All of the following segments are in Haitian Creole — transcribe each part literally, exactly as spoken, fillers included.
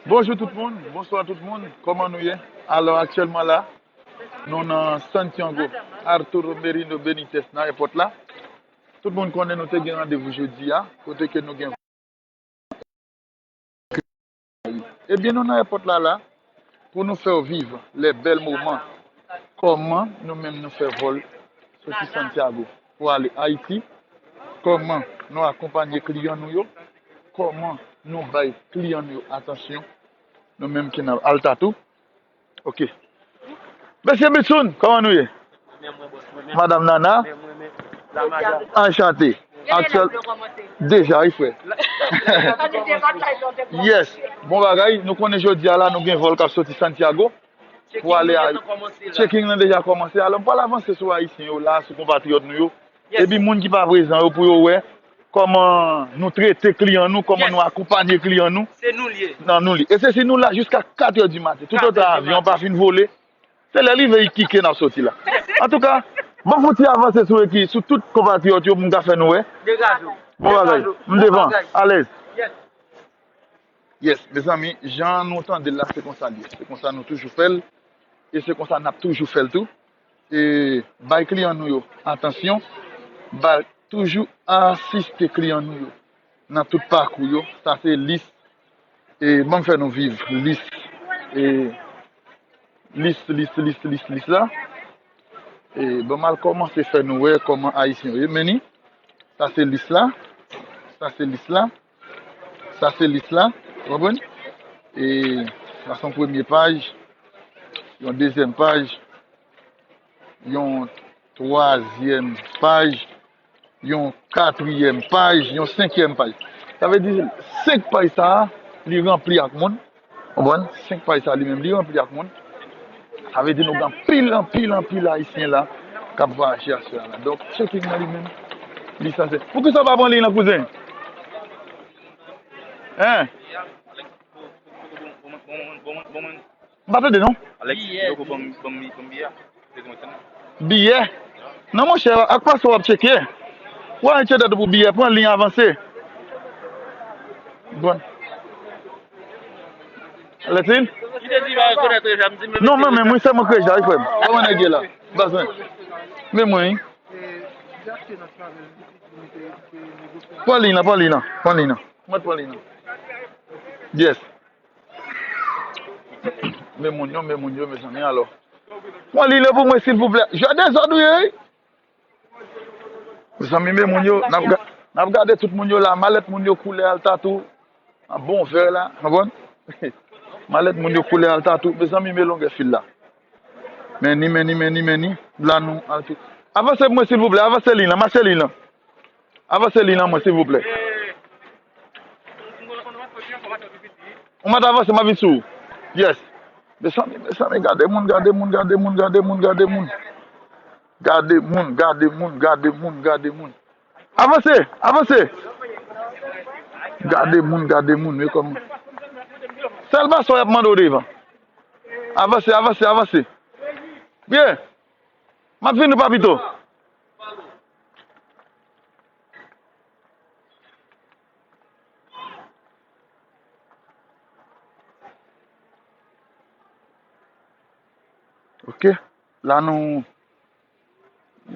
Bonjou tout moun, bonswa tout moun, kòman nou ye? Alò, aktyèlman la, nou nan Santiago, Arturo Merino Benítez nan èpòt la. Tout moun konnen nou te gen randevou jodi a, kote ke nou gen Ebyen, nou nan èpòt la la pou nou fè w viv lè bèl moman. Kòman nou menm nou fè vòl soti Santiago pou ale Ayiti? Kòman nou akonpanye kliyan nou yo? Kòman nou bay kliyan nou yo atansyon? Nou menm ki nan Alta tou. Ok. Mesye Bitsoun, kòman nou ye? Madanm Nana, anchante. Aktyèl, deja, wi, frè. Yes. Bon bagay, nou konnen jodi a la, nou gen vòl k ap soti Santiago pou ale a. Checking nan deja kòmanse. Alò, m pral avanse sou Ayisyen yo la, sou konpatriyòt nou yo. Epi moun ki pa prezan yo, pou yo wè kòman nou trete kliyan nou, kòman nou akonpanye kliyan nou. Se nou l ye. Nan nou li. E se si nou la jiska kat è di maten. Toutotan avyon pa fin vole, se lè li rive Iquique n ap soti la. Antouka, ban m fè yon ti avanse sou eki, sou tout konpatriyòt yo pou m ka fè nou wè. Bon bagay. M devan. Alèz. Yes, mezanmi, jan nou tande l la, se konsa l ye. Se konsa nou toujou fè l. E se konsa n ap toujou fè l tou. E bay kliyan nou yo atansyon. Bay, toujou asiste kliyan nou yo nan tout pakou yo. Sa se lis. E ban m fè nou viv lis. E lis, lis, lis, lis, lis la. E ban m al kòmanse fè nou wè kòman Ayisyen yo ye. Men ni, sa se lis la. Sa se lis la. Sa se lis la. Ou konprann? E sa se yon premye paj, yon dezyèm paj, yon twazyèm paj, yon katriyèm paj, yon senkyèm paj. Sa vle di, senk paj sa a, li ranpli ak moun. Konprann? Senk paj sa li menm, li ranpli ak moun. Sa vle di nou gen anpil, anpil, anpil Ayisyen la k ap vwayaje aswè a la. Donk, checking nan li menm, li sanse. Poukisa w pa pran liy lan, kouzen? Hein? M pa tande, non. Alex, yo ko ban m, ban m, ban m biyè. Biyè? Non, monchè, ak pase w ap tcheke. Ou a enkyete pou biyè, pran liy, avanse. Bon. Letin? Non, men, men, mwen sèlman k reja, wi, frè m. Kòman nèg ye la? Baz mwen. Men mwen, wi. Pran liy nan, pran liy nan, pran liy nan. Mwen pran liy nan. Yes. Men moun yo, men moun yo, mezanmi, alò. Pran liy nan pou mwen, silvouplè. Jwè dezòd ou ye, wi. Mezanmi, men moun yo, n ap ga-, n ap gade tout moun yo la, malèt moun yo koulè Alta tou. An bon vè la, konprann? Malèt moun yo koulè Alta tou. Mezanmi, men longè fil la. Men ni, men ni, men ni, men ni. La nou al tou. Avanse pou mwen, silvouplè, avanse liy lan, mache liy lan. Avanse liy lan mwen, silvouplè. Ou mèt avanse, m ap vin sou ou. Yes. Mezanmi, mezanmi, gade moun, gade moun, gade moun, gade moun, gade moun. Gade moun, gade moun, gade moun, gade moun. Avanse, avanse. Gade moun, gade moun, men kòman. Sèl pase w y ap mande w devan. Avanse, avanse, avanse. Byen. M ap vin ou pa pito. Ok. La nou.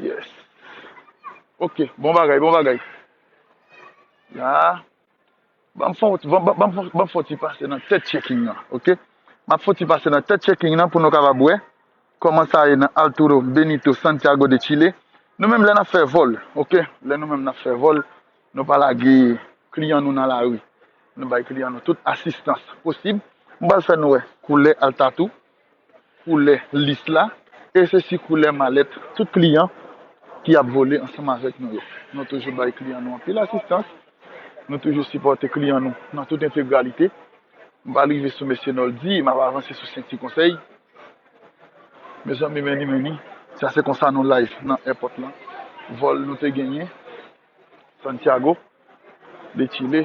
Yes. Ok. Bon bagay, bon bagay. Ya. Ban m fè yon, ban, ban, ban m fè, ban m fè yon ti pase nan tèt checking nan, ok? M ap fè yon ti pase nan tèt checking nan pou nou kapab wè kòman sa ye nan Arturo Benito Santiago de Chile. Nou menm lè n ap fè vòl, ok? Lè nou menm n ap fè vòl, nou pa lage kliyan nou nan lari. Nou bay kliyan nou tout asistans posib. M pral fè nou wè koulè Alta tou. Koulè lis la, e se si koulè malèt tout kliyan ki ap vole ansanm avèk nou yo. Nou toujou bay kliyan nou anpil asistans, nou toujou sipòte kliyan nou nan tout entegralite. M pral rive sou mesye Noldy, m ap avanse sou senti konsèy. Mezanmi, men ni, men ni, sa se konsa nou live nan èpòt lan. Vòl nou te genyen, Santiago de Chile.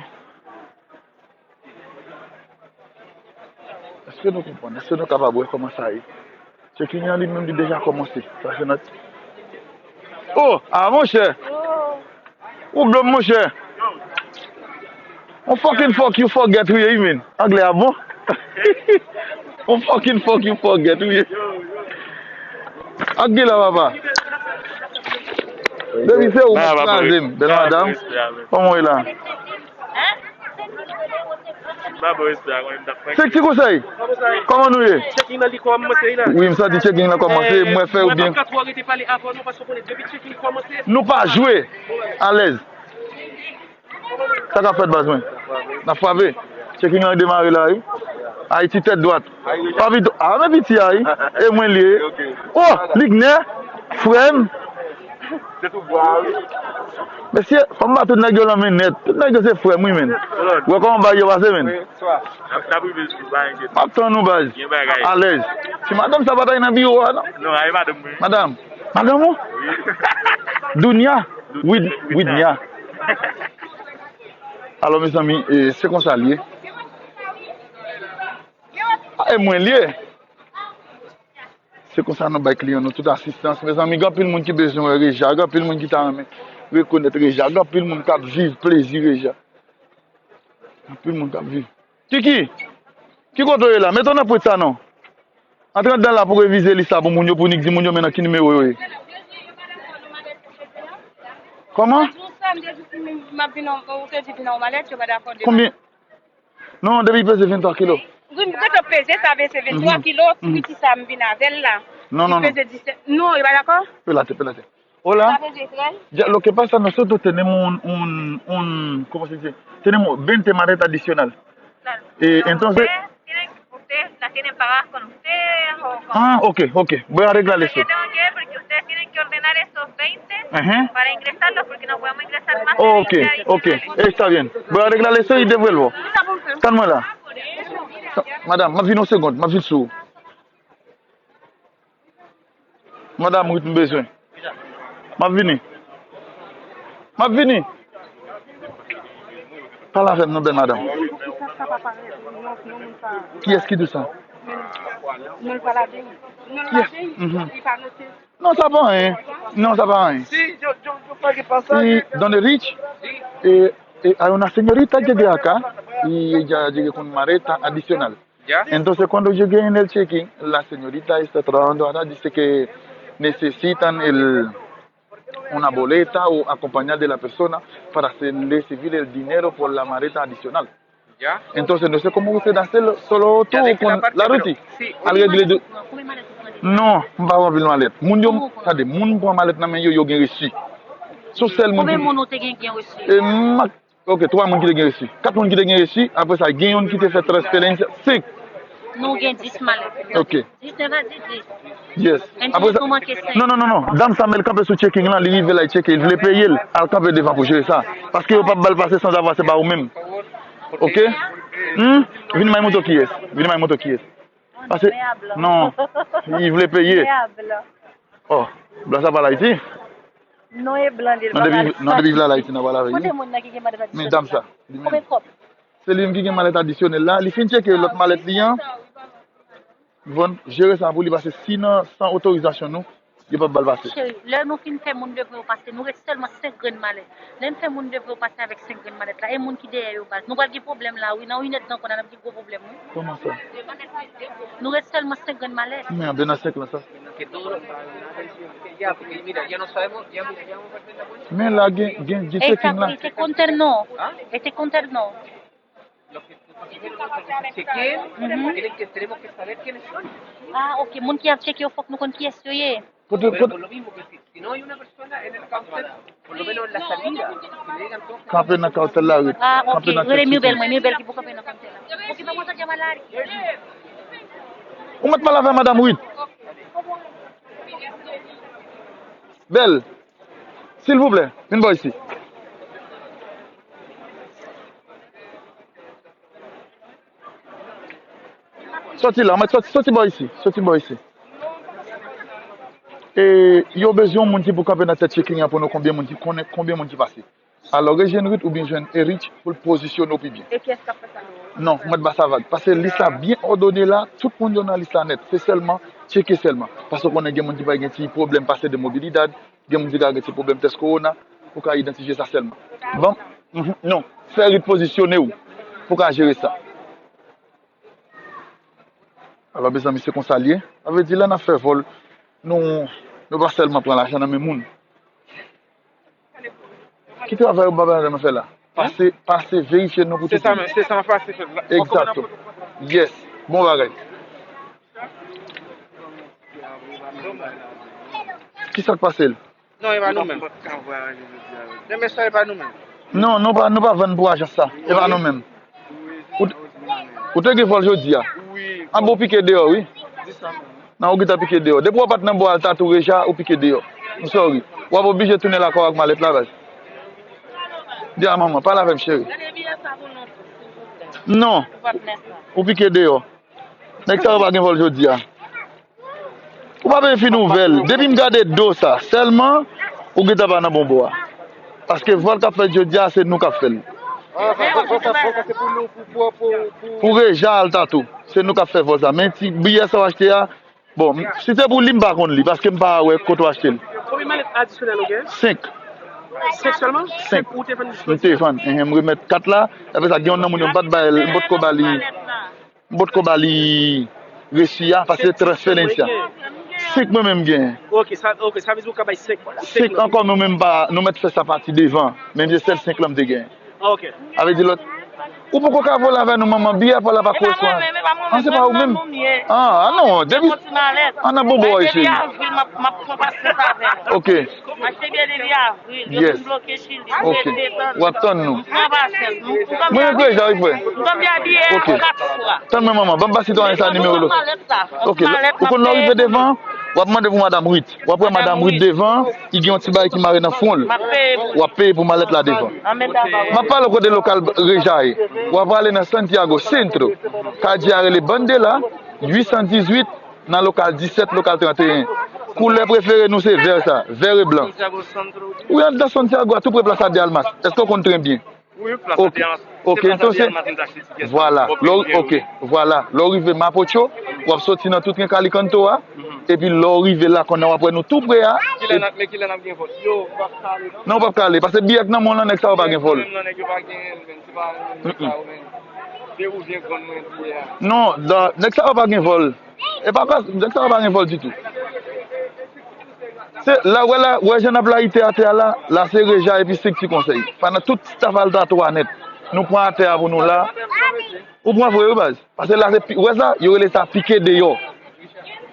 Èske nou konprann? Èske nou kapab wè kòman sa ye? Checking an li menm li deja kòmanse. Sa se nan. Oh! Ah, monchè! Ou blòm, monchè! On fucking fuck you forget wi, wi, men. Anglè a bon. On fucking fuck you forget wi. Ak gen la, papa. Depi se ou k kraze m, bèl madanm. Kòman w ye la? Se ti konsèy. Kòman nou ye? Wi, m santi checking lan kòmanse. Mwen fè yo byen. Nou pa jwe alèz. Sa k ap fèt, baz mwen? N ap frape. Checking lan demare la, wi. Ayiti tèt dwat. Pa vit. A, men piti a, wi. E mwen l ye. Oh, Ligner, frè m. Mesye, fò m ba tout nèg yo lan men nèt. Tout nèg yo se frè m, wi, men. Wè kòman bagay yo pase, men. M ap tann ou, baz. Alèz. Si madanm sa pa ta nan biwo a, non? Madanm. Madanm ou? Dunia. Wid-, Widnia. Alò, mezanmi, e, se konsa l ye. A, e mwen l ye. Se konsa nou bay kliyan nou tout asistans. Mezanmi, gen anpil moun ki bezwen wè Reja, gen anpil moun ki ta renmen rekonèt Reja, gen anpil moun k ap viv plezi Reja. Gen anpil moun k ap viv. Kiki, ki kote w ye la? Mete w nan pwent sa non. Antre anndan la pou revize lis la pou moun yo, pou nik di moun yo men nan ki nimewo yo ye. Kòman? Konbyen? Non, depi peze venntwa kilo. Wi, m gentan peze, sa vle se venntwa kilo, piti sa m vin avè l la. Non, non, non. Peze disèt. Non, yo pa dakò? Pe late, pe late. Hola. Sa vle di frè? Ya, lo que pasa, nosotros tenemos un, un, un, ¿cómo se dice? Tenemos veinte maletas adicional. Eh, entonces, usted tiene, usted la tiene pagada con usted o con... Ah, ok, ok. Voy a arreglar eso. Yo tengo que ver porque ustedes tienen que ordenar esos veinte para ingresarlos porque no podemos ingresar más de veinte adicionales. Ok, ok. Está bien. Voy a arreglar eso y devuelvo. Tann mwen la. Madanm, m ap vin yon segond, m ap vin sou ou. Madanm Ruth, m bezwen. M ap vini. M ap vini. Pale avè m non, bèl madanm. Kiyès ki di sa? Kiyès? Mhm. Non, sa pa anyen. Non, sa pa anyen. Sí, yo, yo, yo pagué pasaje. Y donde Rich, eh, eh, hay una señorita llegué acá y ella llegué con maleta adicional. Ya. Entonces, cuando llegué en el check-in, la señorita está trabajando acá, dice que necesitan el, una boleta o acompañar de la persona para hacer recibir el dinero por la maleta adicional. Ya. Entonces, no sé cómo usted hacerlo, solo tú con la Ruti. Al regle de... Non, m pa pran pil malèt. Moun yo, tande, moun pran malèt nan men yo, yo gen resi. Se yon sèl moun ki... Konbyen moun ou te gen, gen resi? E, m ak Ok, twa moun ki te gen resi. Kat moun ki te gen resi, apre sa, gen youn ki te fè transferans senk. Nou gen dis malèt. Ok. Dis, nèf a di dis. Yes. Apre sa, nou manke senk. Non, non, non, non. Dam sa, men l kanpe sou checking lan, li rive la, li tcheke, li vle peye l, al kanpe devan pou jere sa. Paske yo p ap ba l pase sans avoir se pa ou menm. Ok? Hmm? Vin may montre w kiyès. Vin may montre w kiyès. Pase, non, li vle peye. Oh, blan sa pa al Ayiti? Non, e blan li, li pa al Ayiti. Non, depi, non, depi l al Ayiti, nan pale avè l. Kote moun nan ki gen malèt la? Men dam sa, li menm. Konbyen kòb? Se li menm ki gen malèt adisyonèl la. Li fin tcheke lòt malèt li an. Bon, jere sa pou li pase si nan, san otorizasyon nou, yo p ap ba l pase. Cheri, lè nou fin fè moun devre yo pase, nou ret sèlman senk grenn malèt. Lè n fè moun devre yo pase avèk senk grenn malèt la, e moun ki dèyè yo baz. Nou pral gen pwoblèm la, wi, nan inèdtan konn a n ap gen gwo pwoblèm, wi. Kòman sa? Nou ret sèlman senk grenn malèt. Men anben nan senk lan sa. Men la gen, gen, gen checking la. Este container no. Este container no. Los que, los que chequeen, tienen que, tenemos que saber quiénes son. Ah, ok. Moun ki ap tcheke yo, fòk nou konn kiyès yo ye. Kote, kote? Kanpe nan kawtèl la, wi. Ah, ok. Rele Mibèl mwen, Mibèl ki pou kanpe nan kawtèl la. Ok, pa mwen sa djama la. Ou mèt pale avè madanm Ruth. Bèl. Silvouplè, vin bò isi. Sòti la, mèt sòti, sòti bò isi, sòti bò isi. E yo bezwen yon moun ki pou kanpe nan tèt checking an pou nou konbyen moun ki konnen, konbyen moun ki pase. Alò, rejwenn Ruth oubyen jwenn Erich pou l pozisyone w pi byen. E kiyès k ap fè sa? Non, mwen t ba sa vag. Pase lis la byen òdone la, tout moun yo nan lis la nèt. Se sèlman tcheke sèlman. Pase w konnen gen moun ki pa gen ti pwoblèm pase de mobilidad, gen moun ki ka gen ti pwoblèm tès kowona, ou ka idantifye sa sèlman. Bon, mhm, non. Fè rit pozisyone w pou ka jere sa. Alò, mezanmi, se konsa l ye. Sa vle di, lè n ap fè vòl, nou, nou pa sèlman pran lajan nan men moun. Ki travay ou pa bezwen fè la? Pase, pase verifye non pou tout moun. Se sa, se sa m ap pase fè la. Egzakto. Yes. Bon bagay. Kisa k pase l? Non, e pa nou menm. Non, men sa e pa nou menm. Non, nou pa, nou pa vann pou ajans sa. E pa nou menm. Ou, ou te gen vòl jodi a? Wi. An bon, pike deyò, wi. Nan ou gentan pike deyò. Depi w pa t nan bò a, l ta tou reja, ou pike deyò. M sorry. W ap oblije tounen lakay w ak malèt la, baz. Di a manman, pale avè m, cheri. Non. Ou pike deyò. Nèg sa yo pa gen vòl jodi a. Ou pa bezwen fin ouvè l. Depi m gade do sa, sèlman, ou gentan pa nan bon bò a. Paske vòl k ap fèt jodi a, se nou k ap fè l. Pou reja al tatou, se nou k ap fè vòl sa. Men ti biyè sa w achte a, bon, si se pou li, m pa konn li, paske m pa wè kote w achte l. Konbyen malèt adisyonèl ou gen? Senk. Senk sèlman? Senk. Ou te vann li? M te vann. Enhen, m remèt kat la. Apre sa, gen yon nan moun yo, m pa t ba l, m potko ba li. M potko ba li resi a, paske se transfè lensi a. Senk mwen menm genyen. Ok, sa, ok, sa vle di ou ka bay senk. Senk ankò, nou menm pa, nou mèt fè sa pati devan. Men se sèl senk lan m te genyen. Ok. Sa vle di lòt. Ou poko ka vole avè nou, manman. Biyè pa la pa korespon. An, se pa ou menm. An, an non, depi. An nan bon bò, cheri. Ok. M achte biyè depi avril. Yo fin bloke Chili. Ok. W ap tann nou. Mwen gen kredi la, wi, frè. Ok. Tann mwen, manman. Ban m ba sitwayen sa nimewo lo. Ok. Ou konn lè w rive devan, w ap mande pou Madanm Ruth. W ap wè Madanm Ruth devan, li gen yon ti bagay ki mare nan fwon l. W ap peye pou malèt la devan. M ap pale w kote lokal reja ye. W ap prale nan Santiago Centro. Kadye a rele Bandela, uit san dizuit, nan lokal disèt, lokal tranteyen. Koulè prefere nou se vè sa, vè e blan. Ou anndan Santiago a, tou pre Plaza de Almas. Èske w konn tren byen? Ok, entonse, vwala, lè w, ok, vwala. Lè w rive Mapocho, w ap soti nan tou tren Calicanto a, epi lè w rive la, kounye a w ap wè nou tou pre a. Kilè n ap, men kilè n ap gen vòl? Yo, w ap kale. Non, w p ap kale, paske biyè k nan men w lan, nèg sa yo pa gen vòl. Menm nan nèg yo pa gen, men se pa menm nèg sa yo, men. Peruvyen grann mwen biyè a. Non, nèg sa yo pa gen vòl. E pa plas, nèg sa yo pa gen vòl ditou. Se, la, wè la, wè jan n ap layite atè a la, la se Reja epi Estrikti Konsèy. Pandan tout staf Alta twa nèt, nou pran atè a pou nou la. Ou pran vre wi baz. Paske la se pi, wè sa, yo rele sa pike deyò.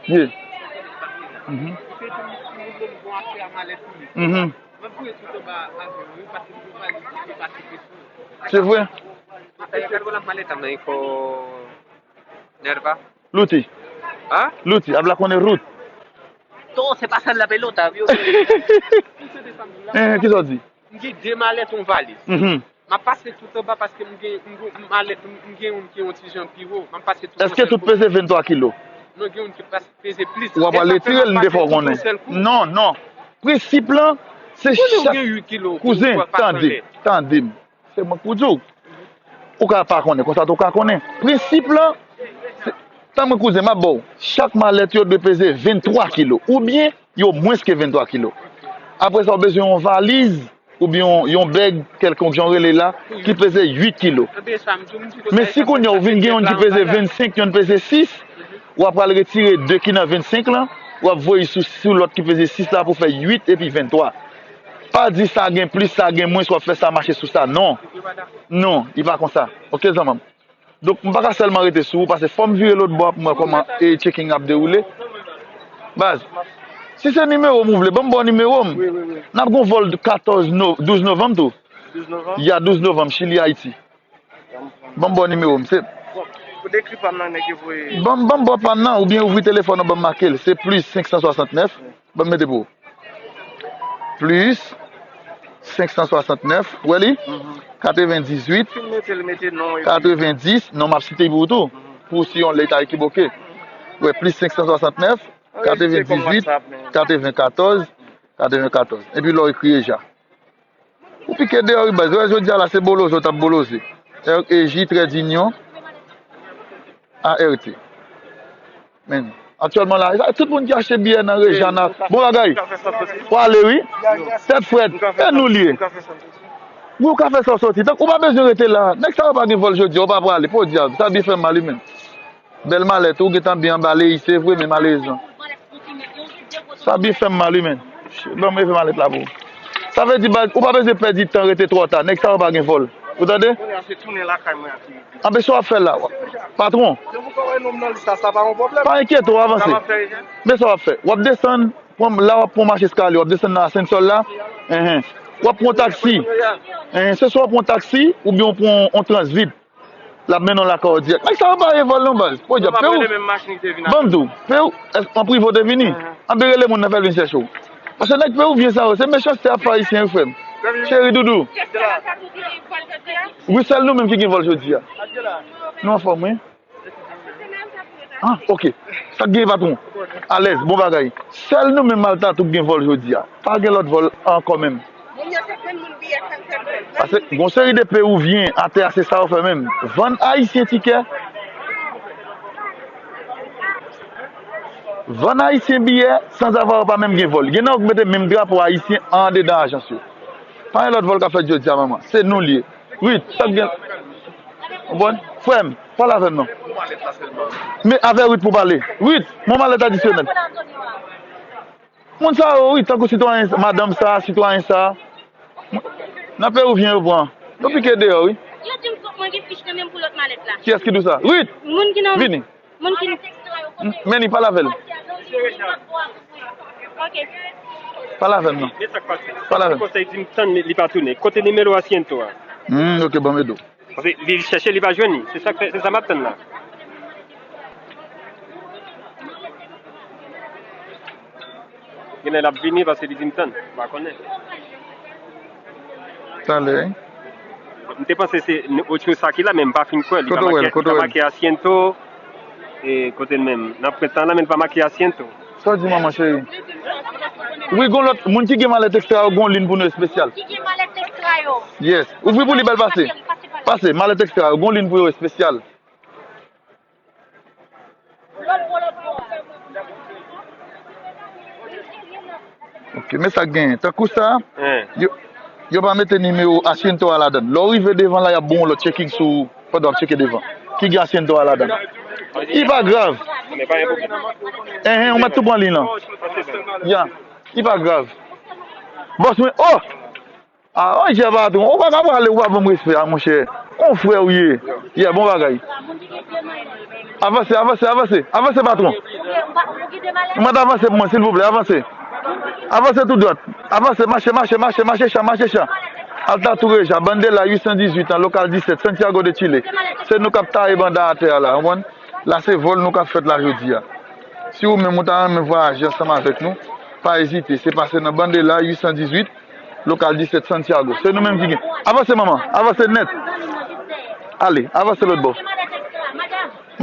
Ye. Mhm. Mhm. Se vre. Louti. Hein? Louti, habla con el Ruth. Todo se pasa en la pelota, vio. Eh, ki sa w di? M gen de malèt, yon valiz. Mhm. M ap pase tout anba paske m gen, m gen malèt, m gen youn ki yon ti jan pi wo. M ap pase tout. Èske tout peze venntwa kilo? Non, gen youn ki pase, peze plis. W ap al retire l, m te fè w konnen. Non, non. Prensip lan, se chak. Kouzen, tande, tande m. Se mwen k pou di w. Ou ka pa konnen, konsa tou ou ka konnen. Prensip lan, se, tann mwen kouzen, m ap ba w. Chak malèt yo dwe peze venntwa kilo, oubyen yo mwens ke venntwa kilo. Apre sa, ou bezwen yon valiz, oubyen yon, yon bèg kèlkonk, jan w rele la, ki peze uit kilo. Men si kounye a ou vin gen youn ki peze vennsenk, youn peze sis, w ap pral retire de ki nan vennsenk lan, w ap voye sou, sou lòt ki peze sis la pou fè uit epi venntwa. Pa di sa gen plis, sa gen mwens, w ap fè sa mache sou sa. Non. Non, li pa konsa. Oke, zanmi m. Donk, m pa ka sèlman rete sou ou, paske fò m vire lòt bò a pou m wè kòman, e, checking ap dewoule. Baz, si se nimewo m ou vle, ban m ba w nimewo m. Wi, wi, wi. N ap gen yon vòl katòz no-, douz novanm tou. Douz novanm? Ya, douz novanm, Chili, Ayiti. Ban m ba w nimewo m, se. Bon, pou dekri pa m nan, nèg yo voye. Ban m, ban m ba w pa m nan, oubyen ouvri telefòn ou ban m make l. Se plis senk san swasantnèf. Ban m mete pou ou. Plis senk san swasantnèf, ou wè li? Mhm. Katrevendizuit, fin mete l, mete non epi katrevendis, non, m ap site pou ou tou. Mhm. Pou si yon lè ta ekivoke. Ou wè, plis senk san swasantnèf, katrevendizuit, katrevenkatòz, katrevenkatòz. Epi lè w ekri Reja. Ou pike deyò wi baz. Ou wè jodi a la se boloze w t ap boloze. R E J trait d'union A R T. Men, aktyèlman la, tout moun ki achte biyè nan Reja a, bon bagay. W ale wi. Tèt frèt. E nou li ye. Wi, ou ka fè sa w soti. Tank ou pa bezwen rete la. Nèg sa yo pa gen vòl jodi a, ou pa prale. Podyab, sa byen fè m mal wi menm. Bèl malèt, ou gentan byen anbale, se vre, men malerezman. Sa byen fè m mal wi menm. Ban m leve malèt la pou ou. Sa vle di, baz, ou pa bezwen pèdi tan rete twò ta. Nèg sa yo pa gen vòl. Ou tande? Kounye a se tounen lakay mwen a ki rete. Anben, sa w ap fè la? Patwon. Depi w wè nonm nan lit la, sa pa yon pwoblèm. Pa enkyete w, avanse. Sa m ap fè, Ejen? Men sa w ap fè? W ap desann, pran, la w ap pran mach eskalye, w ap desann nan asansè la. Enhen. W ap pran taksi. Enhen. Se swa w pran taksi oubyen w pran yon Transvip. L ap mennen w lakay w dirèk. Nèg sa yo pa revòl non, baz. Podyab, pe ou. Ban m di w, pe ou, èske an prive w te vini? Anben rele moun nan fè l vin chèche w. Paske nèg Peruvyen sa yo, se mechanste y ap fè Ayisyen wi, frè m. Cheri doudou. Wi, sèl nou menm ki gen vòl jodi a. Nou anfòm, wi. Ah, ok. Sa k gen, patwon? Alèz, bon bagay. Sèl nou menm Altatou k gen vòl jodi a. Pa gen lòt vòl ankò menm. Paske gon seri de Peruvyen atè a, se sa yo fè menm. Vann Ayisyen tikè. Vann Ayisyen biyè, sanzava yo pa menm gen vòl. Gen nan yo k mete menm drapo ayisyen andedan ajans yo. Pa gen lòt vòl k ap fèt jodi a, manman. Se nou l ye. Ruth, sa k gen? Ou konprann? Frè m, pale avè m non. Men avè Ruth pou pale. Ruth, mon malèt adisyonèl. Moun sa yo, wi, tankou sitwayen, madanm sa, sitwayen sa. Nan Peruvyen yo pran. Yo pike deyò, wi. Yo di m fòk mwen gen fich nan men m pou lòt malèt la. Kiyès ki di w sa? Ruth! Moun ki nan Vini. Moun ki M- Men li, pale avè l. Ok. Pale avè l non. Men sa k pase? Pale avè l. Konsèy di m tann li, li pa tounen. Kote nimewo asiento a? Hmm, ok, ban m ede w. Paske li chèche, li pa jwenn li. Se sa k fè, se sa m ap tann la. Genlè l ap vini paske li di m tann. M pa konnen. Talè. M te panse se Ocho sa ki la, men m pa fin kwè. Li pa make, li pa make asiento. E kote l menm? Nan pwent lan la, men li pa make asiento. Sa w di, manman cheri? Wi, gon lòt moun ki gen malèt ekstra yo, gon liy pou nou espesyal. Ki gen malèt ekstra yo? Yes. Ouvri pou li, bèl, pase. Pase, pase, pase. Pase, malèt ekstra yo, gon liy pou yo espesyal. Ok, men sa k genyen. Tankou sa, yo, yo pa mete nimewo asiento a ladan l. Lè w rive devan la, y ap ba w yon lòt checking sou pandan w ap tcheke devan. Ki gen asiento a ladan l. Li pa grav. Enhen, ou mèt tou pran liy lan. Ya, li pa grav. Bòs mwen, oh! Ah, Anjè patwon, ou pa ka prale, ou pa ban m respè a, monchè. Yon frè ou ye. Yeah, bon bagay. Avanse, avanse, avanse. Avanse, patwon. Ou mèt avanse pou mwen, silvouplè, avanse. Avanse tou dwat. Avanse, mache, mache, mache, mache cha, mache cha. Alta Tureja, Bandela uit san dizuit an, lokal disèt, Santiago de Chile. Se nou k ap taye banda atè a la, konprann? La se vòl nou k ap fèt la jodi a. Si ou menm ou ta renmen vwayaje ansanm avèk nou, pa ezite, se pase nan Bandela uit san dizuit, lokal disèt Santiago. Se nou menm ki gen. Avanse, manman. Avanse nèt. Ale, avanse lòt bò.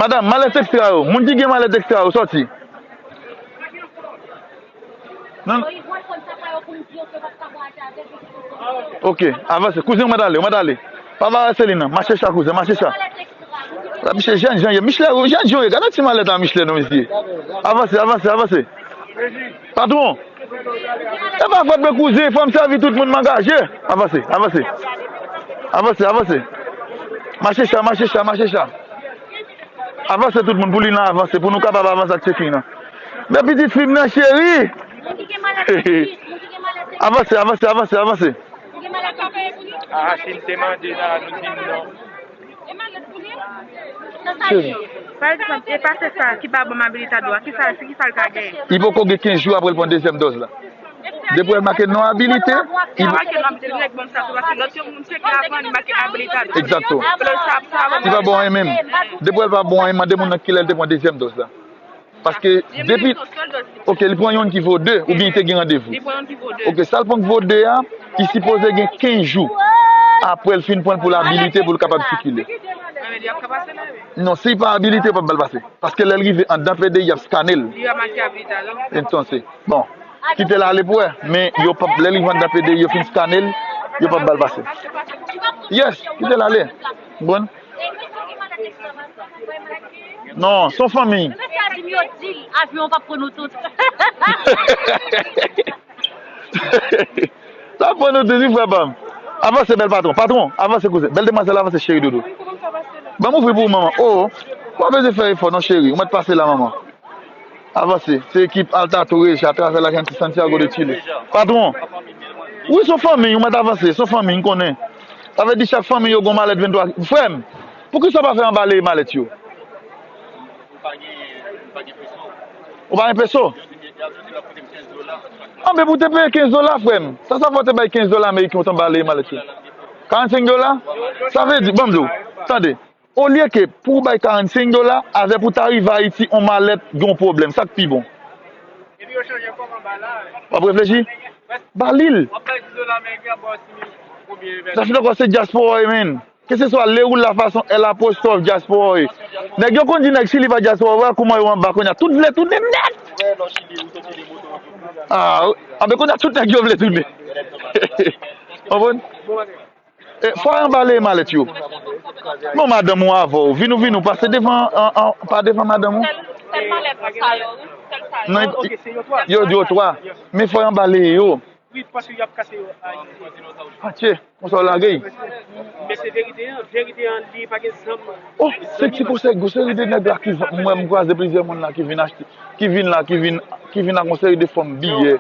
Madanm, malèt ekstra yo. Moun ki gen malèt ekstra yo, sòti. Non. Ok, avanse. Kouzen, ou mèt ale, ou mèt ale. Pa barase li non. Mache cha, kouzen, mache cha. La, misye jèn jan ye. Michelè, jèn jan ye. Gade ti malèt a Michelè non, mesye. Avanse, avanse, avanse. Patwon. E pa fòt mwen, kouzen, fò m sèvi tout moun m angaje. Avanse, avanse. Avanse, avanse. Mache cha, mache cha, mache cha. Avanse tout moun pou li nan avanse, pou nou kapab avanse ak checking nan. Men pitit fi m nan cheri. Avanse, avanse, avanse, avanse. Ah, si n te mande la, nou di n non. Cheri. Pa egzanp, e pase sa ki pa ban m abilitado a, kisa, se kisa l ka genyen? Li poko gen kenz jou apre l pran dezyèm dòz la. Depi w wè l make non abilite, li... Li make non abilite, li rèk ban m sa tou, paske lòt yon moun tcheke avan, li make abilitado. Egzakto. Lè sa, sa ban m... Li pa bon anyen menm. Depi w wè l pa bon anyen, mande moun nan kilè l te pran dezyèm dòz la. Paske depi, ok, li pran youn ki vo de, oubyen li te gen randevou. Li pran youn ki vo de. Ok, sa l pran ki vo de a, li sipoze gen kenz jou apre l fin pran l pou l abilite, pou l kapab sikile. Ah, men li ap ka pase la, wi. Non, si li pa abilite, yo p ap ba l pase. Paske lè l rive anndan P D I, y ap skane l. Li pa make abilitado. Entonse, bon, kite l ale pou wè. Men yo p ap, lè l rive anndan P D I, yo fin skane l, yo p ap ba l pase. Yes, kite l ale. Bon. Non, se yon fanmi. Mesye a di m yo di l, avyon an p ap pran nou tout. L ap pran nou tout, wi, frè pa m. Avanse, bèl patwon. Patwon, avanse, kouzen. Bèl demwazèl, avanse, cheri doudou. Ban m ouvri pou ou, manman. Oh, w pa bezwen fè efò, non, cheri. Ou mèt pase la, manman. Avanse. Se ekip Alta Torres atravè Lajanti Santiago de Chile. Patwon. Wi, se yon fanmi, ou mèt avanse. Se yon fanmi, m konnen. Sa vle di chak fanmi yo gon malèt venntwa. Frè m, poukisa w pa fè anbaleye malèt yo? Ou pa gen peso? Anben, pou te peye kenz dola, frè m. Sa, sa fè w te bay kenz dola ameriken, ou t anbaleye malèt yo? Karannsenk dola? Sa vle di, ban m di w, tande, olye ke pou w bay karannsenk dola, avè pou w ta rive Ayiti, on malèt gen on pwoblèm. Sa k pi bon? W ap reflechi? Ba li l. Sa fin ankò se dyaspora w ye, menn. Keseswa le ou la fason L apostwòf dyaspora w ye. Nèg yo konn di nèg Chili pa dyaspora, wè kouman yo anba kounye a. Tout vle tounen nèt. Ah, anben kounye a tout nèg yo vle tounen. Konprann? E, fò anbaleye malèt yo. Non, madanm ou avè w. Vin ou, vin ou, pase devan, an, an, pa devan madanm ou. Sèl, sèl malèt sa yo, wi. Sèl sa yo. Non, yo, yo twa. Men fò anbaleye yo. Wi, paske y ap kase yo a Ayiti. Atye, konsa w lage y. Men se verite an, verite an, li pa gen zanm. Oh, se ti konsèy, gon seri de nèg la ki, m wè m kwaze plizyè moun la ki vin achte, ki vin la, ki vin, ki vin ak yon seri de fòm biyè,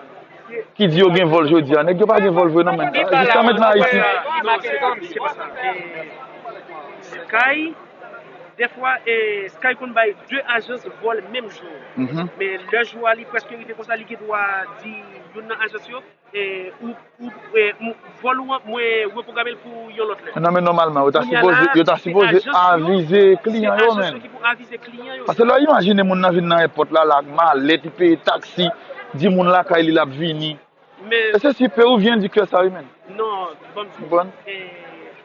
ki di yo gen vòl jodi a. Nèg yo pa gen vòl vre non, men. Jiskamentnan Ayiti. Sky, dèfwa, eh, Sky konn bay de ajans vòl menm jou. Men lè jou a li prèske rive konsa, li gen dwa di youn nan ajans yo, eh, ou, ou, eh, m-, vòl ou an, mwen repwograme l pou yon lòt lè. Non, men nòmalman, yo ta sipoze, yo ta sipoze avize kliyan yo, men. Paske lè w imajine moun nan vin nan èpòt la, la ak malèt, li peye taksi, di moun lakay li l ap vini. E se si Peruvyen di kè sa, wi, men. Non, ban m di w, eh,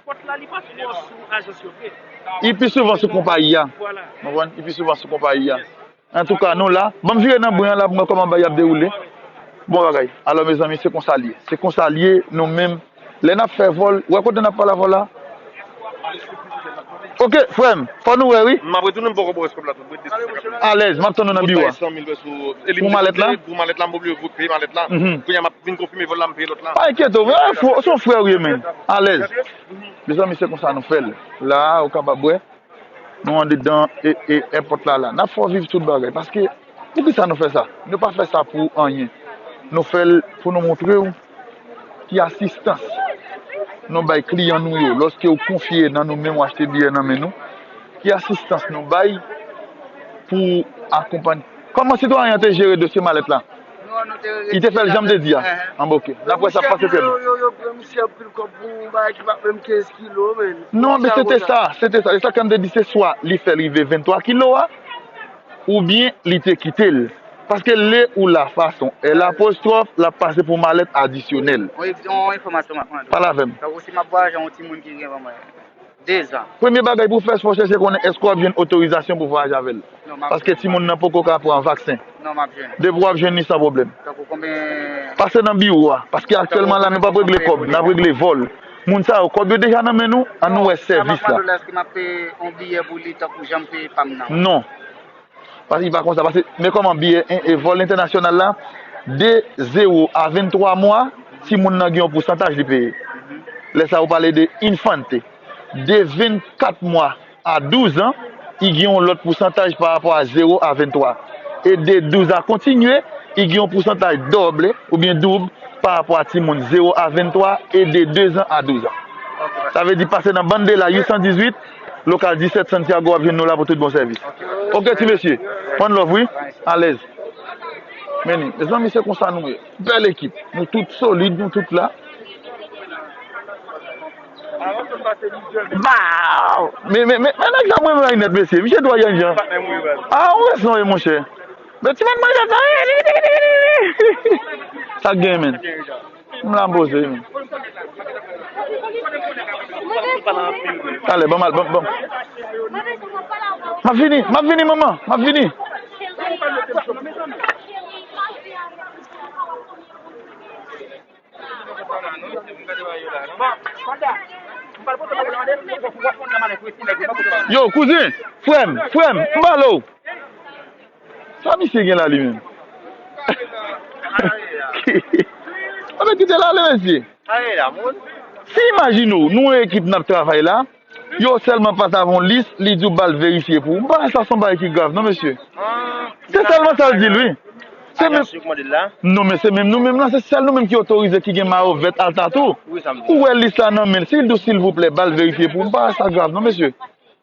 fòt la, li pa twò sou ajans yo vre. Li pi souvan sou konpayi a. Vwala. Konprann? Li pi souvan sou konpayi a. Antouka, nou la. Ban m vire nan bwen an la pou m wè kòman bagay ap dewoule. Bon bagay. Alò, mezanmi, se konsa l ye. Se konsa l ye, nou menm. Lè n ap fè vòl, wè kote n ap pale avè w la? Oke, frè m, fò nou wè, wi. M ap retounen, m poko ba w kòb la tou. Alèz, m ap tann ou nan biwo a. Pou malèt la? Pou malèt la, m oblije peye malèt la. Kounye a, m ap vin konfime vòl la, m peye lòt la. Pa enkyete w, se yon frè w ye, men. Alèz. Mezanmi, se konsa nou fè l. La a, ou kapab wè. Nou andedan e, e, èpòt la, la. N ap fè w viv tout bagay. Paske, poukisa nou fè sa? Nou pa fè sa pou anyen. Nou fè l pou nou montre w ki asistans nou bay kliyan nou yo. Lòske w konfye nan nou men, w achte biyè nan men nou, ki asistans nou bay pou akonpanye. Kòman sitwayen an te jere dosye malèt la? Li te fè l jan m te di a. Anben, oke. N ap wè sa ap pase, frè m. Yo, yo, yo pran misye anpil kòb pou yon bagay ki pa menm kenz kilo, men. Non, men se te sa, se te sa. E sa k fè m te di se swa li fè l rive venntwa kilo a, oubyen li te kite l. Paske le ou la fason L apostwòf, l ap pase pou malèt adisyonèl. Yon, yon enfòmasyon m ap mande w. Pale avè m. Tankou si m ap vwayaje yon timoun ki gen, bon, de zan. Premye bagay pou w fè, fò w chèche konnen èske w ap jwenn otorizasyon pou vwayaje avè l. Paske timoun nan poko ka pran vaksen. Non, m ap jwenn. Depi w ap jwenn li san pwoblèm. Tankou konbyen? Pase nan biwo a, paske aktyèlman la, nou p ap regle kòb, n ap regle vòl. Moun sa yo, kòb yo deja nan men nou, ann nou wè sèvis la. Èske m ap peye yon biyè pou li tankou jan m peye pa m nan? Non. Paske li pa konsa. Paske, men kòman biyè, e, e, vòl entènasyonal la, de zewo a venntwa mwa, timoun nan gen yon pousantaj li peye. Lè sa a, ou pale de infante. De vennkat mwa a douz an, li gen yon lòt pousantaj pa rapò a zewo a venntwa. E de douz a kontinye, li gen yon pousantaj dòble oubyen doub pa rapò a timoun zewo a venntwa e de de zan a douz an. Sa vle di pase nan Bandela uit san dizuit, lokal disèt Santiago, w ap jwenn nou la pou tout bon sèvis. Oke, ti mesye. One love, wi. Alèz. Men li. Mezanmi, se konsa nou ye. Bèl ekip. Nou tout solid, nou tout la. Baw! Men, men, men, men nèg sa mwen renmen nèt, mesye. Misye dwe yon jan. Ah, ou wè sa, monchè. Men ti manman sa, sa. Sa k gen, men? M la m poze, men. Talè, ban m al, ban m, ban m. M ap vini, m ap vini, manman, m ap vini. Yo, kouzen, frè m, frè m, m pale w. Sa misye gen la, li menm? Anben, kite l ale, mesye. Si imajine w, nou yon ekip n ap travay la, yo sèlman pa t avè yon lis, li di w ba l verifye pou ou. M pa wè sa se yon bagay ki grav, non, mesye. Se sèlman sa l di l, wi. Se menm, non, men se menm nou menm la, se sèl nou menm ki otorize, ki gen mayo vèt Alta tou. Ou wè lis la nan men l, si l di w silvouplè, ba l verifye pou ou, m pa wè sa grav, non, mesye.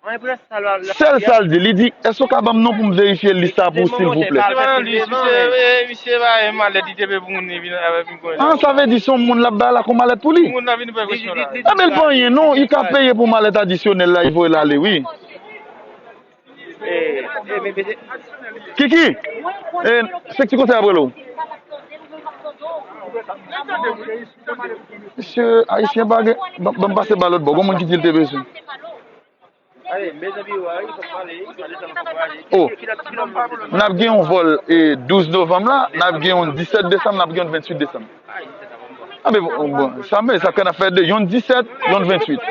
Sèl sa l di, li di, èske w ka ban m non pou m verifye lis sa pou w, silvouplè? Misye pa nan lis, misye, eh, misye pa gen malèt, li te peye pou moun li vin avè vin konnen. Ah, sa vle di se yon moun l ap bay la kon malèt pou li? Moun nan vin pran kesyon la. Enben, l pa anyen, non, li ka peye pou malèt adisyonèl la, li voye l ale, wi. Kiki, eh, se ki ti konsèy ap rele w? Mesye, ayisyen pa gen, ban, ban m pase ba lòt bò, gon moun ki di l te bezwen. Oh, n ap gen yon vòl, e, douz novanm la, n ap gen yon disèt desanm, n ap gen yon venntuit desanm. Ah, men bon, bon, sa, men sa k n ap fè de, yon disèt, yon venntuit.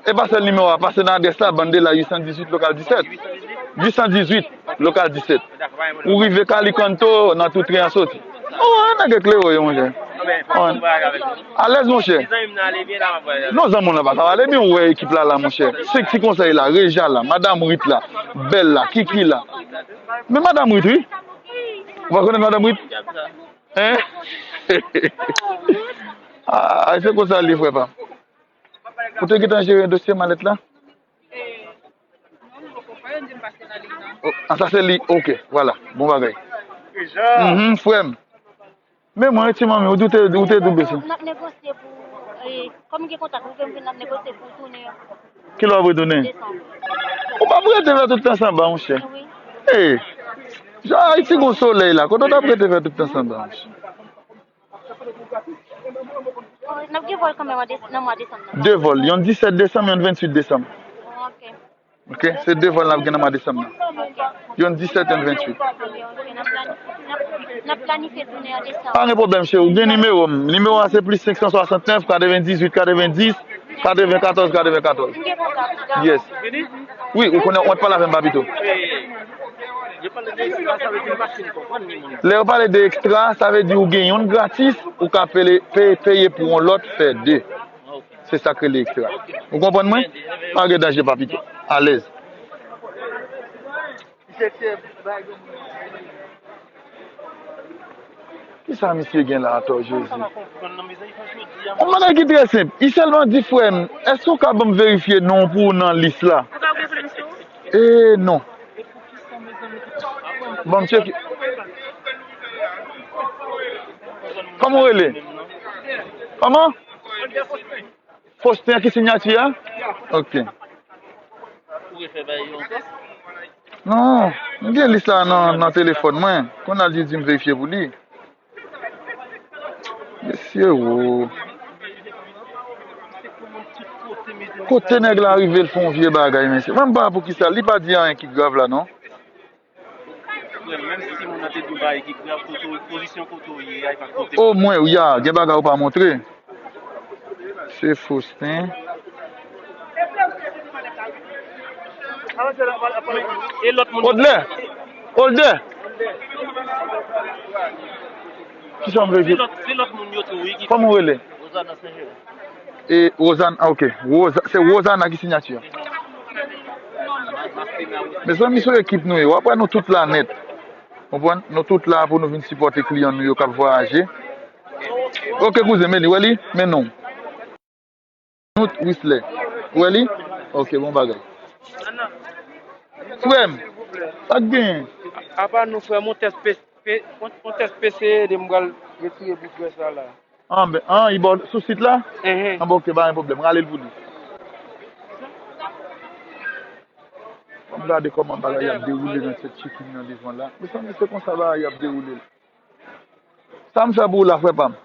E pa sèl nimewo a, pase nan adrès la, Bandela uit san dizuit, lokal disèt. Uit san dizuit, lokal disèt. Ou rive Calicanto, nan tou tren an soti. Oh, nèg eklere, monchè. Alèz, monchè. Non, zanmi w lan pa ka pale byen, ou wè ekip la la, monchè. Se ti konsèy la, Reja la, Madam Rit la, Bèl la, Kiki la. Men Madam Rit, wi. Ou pa konnen Madam Rit? Hein? Ah, se konsa l ye, frè pa m. Ou te gentan jere dosye malèt la? Oh, ah, sa se li. Ok, vwala. Bon bagay. Mhm, frè m. Men mwen, ti manmi, ou te, ou te di w bezwen. N ap negosye pou, eh, kòm gen kontak, ou vle m vin, n ap negosye pou tounen. Kilè w ap retounen? Desanm. Ou p ap rete fè tout tan sanba, monchè. Wi. Eh, jan Ayiti gon solèy la, kote w t ap rete fè tout tan sanba, monchè? N ap gen vòl kanmenm an des-, nan mwa desanm nan. De vòl, yon disèt desanm, yon venntuit desanm. Ok. Ok, se de vòl n ap gen nan mwa desanm nan. Ok. Yon disèt, yon venntuit. Ok, ok. N ap plani-, n ap, n ap planifye tounen an desanm. Pa gen pwoblèm, cheri. Ou gen nimewo m. Nimewo a se plis senk san swasantnèf, katrevendizuit, katrevendis, katrevenkatòz, katrevenkatòz. M gen kontak. Yes. Wi, ou konnen, ou mèt pale avè m, papito. Lè yo pale de ekstra, sa vle di ou gen youn gratis, ou ka pele, pe-, peye pou yon lòt, fè de. Se sa k rele ekstra. Ou konprann mwen? Pa gen danje, papito. Alèz. Kisa misye gen la atò, Jezi? Yon bagay ki trè senp. Li sèlman di, frè m, èske w ka ban m verifye non w pou w nan lis la? E non. Ban m tcheke. Kòman w rele? Kòman? Faustin ki siyati a? Ok. Non, m gen lis la nan, nan telefòn mwen. Kounye a li di m verifye pou li. Mesye wo. Kote nèg la rive, l fè yon vye bagay, mesye. Mwen m pa wè poukisa li pa di anyen ki grav la, non. Frè, menm si moun nan te di yon bagay ki grav, kote w, pozisyon kote w ye a, e pa kote w. O mwen, ya, gen bagay ou pa montre. Se Faustin. E lòt moun. Odlè! Odlè! Kisa m vle di? Se lòt, se lòt moun yo tou, wi, ki. Kòman w rele? Rosana Saint-Germain. E Rosana, ah, ok. Rosa-, se Rosana ki siyati a. Mezanmi, se yon ekip nou ye. W ap wè nou tout la nèt. Konprann? Nou tout la pou nou vin sipòte kliyan nou yo k ap vwayaje. Ok, kouzen, men li, wè li? Men non. Knut Wisley. Wè li? Ok, bon bagay. Frè m, sa k genyen? Apa nou, frè m, yon tès pe-, pe-, yon, yon tès P C R, m pral retire bout grès la la. An, ben, an, li ba w sou sit la? Enhen. An, ben, ok, pa gen pwoblèm. Rale l pou li. Ban m gade kòman bagay ap dewoule nan tèt Chikin nan devan la. Mezanmi, se konsa bagay ap dewoule. Sa m fè pou ou la, frè pa m?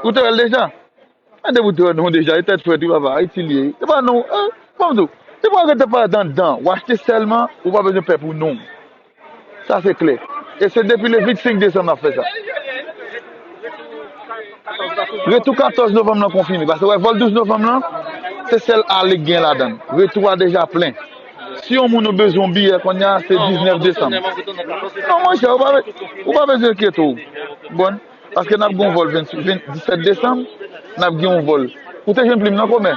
Ou te wè l deja? Men depi w te wè non w deja, e tèt frèt wi papa, Ayiti l ye. Se pa non, eh, ban m di w, depi w rete parèt anndan, w achte sèlman, ou pa bezwen pè pou non w. Sa se klè. E se depi le vennsenk desanm n ap fè sa. Retou katòz novanm lan konfime. Paske wè vòl douz novanm lan, se sèl ale k gen ladan l. Retou a deja plen. Si yon moun ou bezwen yon biyè kounye a, se diznèf desanm. Non, monchè, ou pa, ou pa bezwen enkyete w. Bon. Paske n ap gen yon vòl venntuit, ven, disèt desanm, n ap gen yon vòl. Ou te jwenn plim nan kòmè?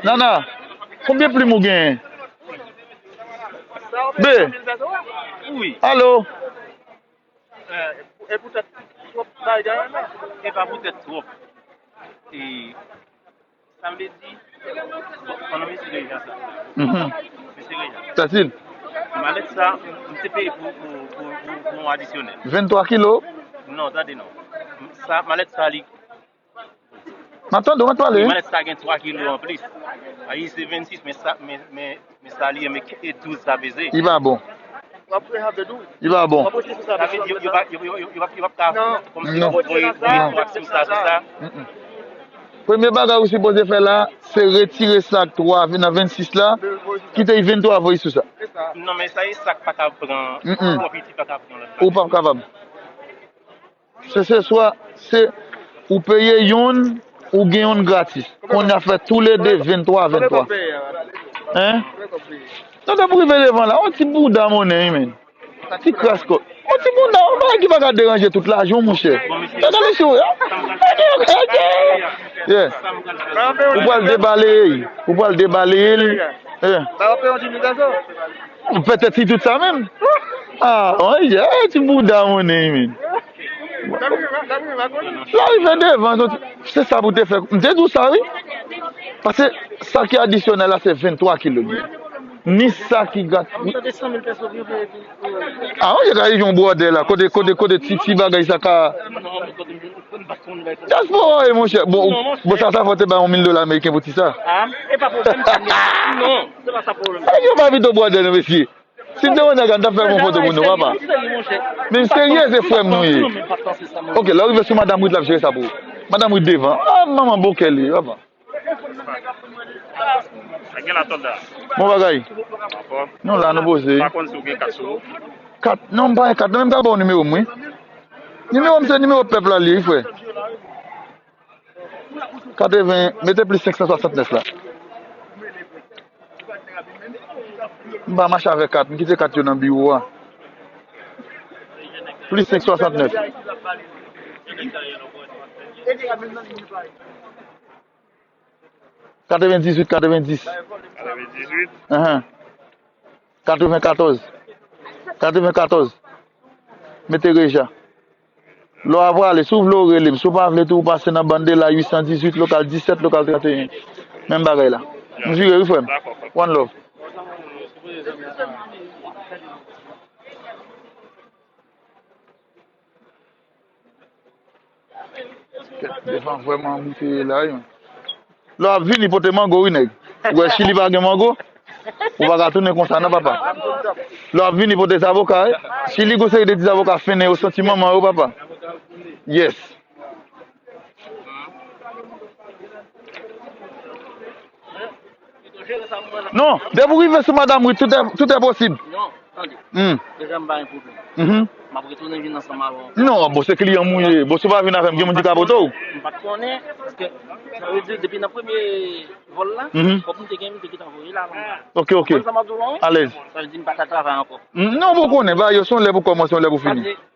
Nana, konbyen plim ou genyen? Be. Wi. Alo. E poutèt twòp bagay la. E pa poutèt twòp. E Sa vle di, bon, pandan mesye Reja sa. Mhm. Mesye Reja. Fasil. Malèt sa, m te peye pou, pou, pou, pou, pou yon adisyonèl. Venntwa kilo? Non, tande non. Sa, malèt sa, li. M ap tande w, m ap pale. Malèt sa gen twa kilo anplis. Ayi, se vennsis, men sa, men, men, men sa, li, men, e douz sa peze. Li pa bon. W ap rehab tou. Li pa bon. W ap rete sou sa. Sa vle di, yo, yo pa, yo, yo, yo, yo pa, yo pa ka, kòmsi, voye, voye twòp sou sa, sou sa. Mm-mm. Premye bagay ou sipoze fè la, se retire sa k twa nan vennsis la, kite venntwa voye sou sa. Non, men sa e sa k pa ka pran, mm-mm, twò piti pa ka pran lòt bagay. Ou p ap kapab. Se, se swa, se ou peye yonn, ou gen yonn gratis. Kounye a fè toulede venntwa, venntwa. Hein? Non, depi w rive devan la, yon ti bouda monnen, wi, men. Ti kras kòk. Yon ti bouda, yon bagay ki pa ka deranje tout lajou, monchè. Gade mesye w, ya. Yeah. Ou pral debaleye, ou pral debaleye l. Yeah. Petèt si tout sa menm. Ah, yon ti bouda monnen, men. L a rive devan, se sa pou te fè. M te di w sa, wi. Paske sa ki adisyonèl la, se venntwa kilo li ye. Ni sa ki gat. Ah, wi, gade yon bwòdè la. Kote, kote, kote ti, ti bagay sa ka. Dyaspora, wi, monchè. Bon, bon, sa, sa fò te bay yon mil dola ameriken pou ti sa. Ah, e pa pwoblèm sa, non. Se pa sa pwoblèm. Yo pa vin yon bwòdè, non, mesye. Si m te yon nèg, m t ap fè yon foto pou nou, papa. Men serye, se frè m nou ye. Ok, lè w rive sou Madanm Ruth, l ap jere sa pou ou. Madanm Ruth devan. Ah, manman bon kè li, papa. Bon bagay. Nou la, nou poze. Kat? Non, m pa gen kat. Non, men m ka ba w nimewo m, wi. Nimewo m se nimewo pèp la li ye, wi, frè. Katreven, mete plis senk san swasantnèf la. M pa mache avèk kat, m kite kat yo nan biwo a. Plis senk swasantnèf. Katrevendizuit, katrevendis. Katrevendizuit. Ahan. Katrevenkatòz. Katrevenkatòz. Mete Reja. Lè w ap prale, si w vle w rele m, si w pa vle tou, ou pase nan Bandela uit san dizuit, lokal disèt, lokal trannteyen. Menm bagay la. M vire, wi, frè m. One love. Kèt, devan vrèman moute la, wi. Lè w ap vini, pote mango, wi, nèg. Ou wè Chili pa gen mango? Ou pa ka tounen konsa, non, papa. Lè w ap vini, pote zavoka, wi. Chili gon seri de ti zavoka fennen, yo santi manman yo, papa. Yes. Non, depi w rive sou Madanm Ruth, tout est, tout est possible. Non, tande. Hmm. Deja m pa gen pwoblèm. Mhm. M ap retounen vin ansanm avè w ankò. Non, bon, se kliyan m ou ye. Bon, si w pa vin avè m, gen moun ki ka pote w. M pa t konnen, paske sa vle di, depi nan premye vòl la, mhm, kòb m te gen, m te gentan voye la, m pa. Ok, ok. Konn sa m ap di w la, wi? Alèz. Sa vle di m pa ka travay ankò. Hmm, non, bon, konnen, ba, yo se yon lè pou kòmanse, yon lè pou fini. Paske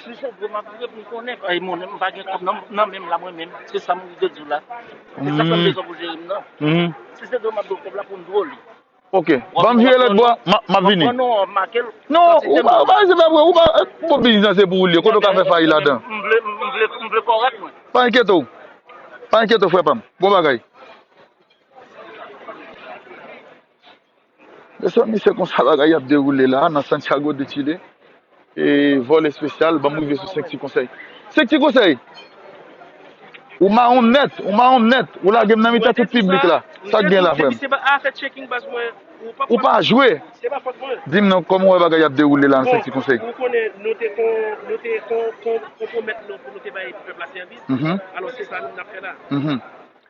Si se dlo m ap vire pou m konnen, ay, mwen, m pa gen kòb nan, nan men m la, mwen menm. Se sa m rive di w la. Se sa k fè m bezwen pou jere m nan. Mhm. Si se dlo m ap dwe kòb la pou m dwe li. Ok. Ban m vire lòt bò, m ap, m ap vini. Non, non, make l. Non, ou pa, ou pa, se pa vre, ou pa, bon, biznis lan se pou ou li ye, kote w ka fè fayi ladan. M vle, m vle, m vle kòrèk, mwen. Pa enkyete w. Pa enkyete w, frè pa m. Bon bagay. Mesye, misye konsa bagay ap dewoule la nan Santiago de Chile. E vòl espesyal, ban m rive sou Senk Ti Konsèy. Senk Ti Konsèy! Ou mawon nèt, ou mawon nèt. Ou lage m nan mitan tout piblik la. Sa k gen la, frè m? Ou pa jwe. Di m non, kòman w wè bagay ap dewoule la nan Senk Ti Konsèy? Ou konnen nou te kon, nou te kon, kon, konpwomèt nou pou nou te bay pèp la sèvis. Mhm. Alò, se sa nou n ap fè la. Mhm.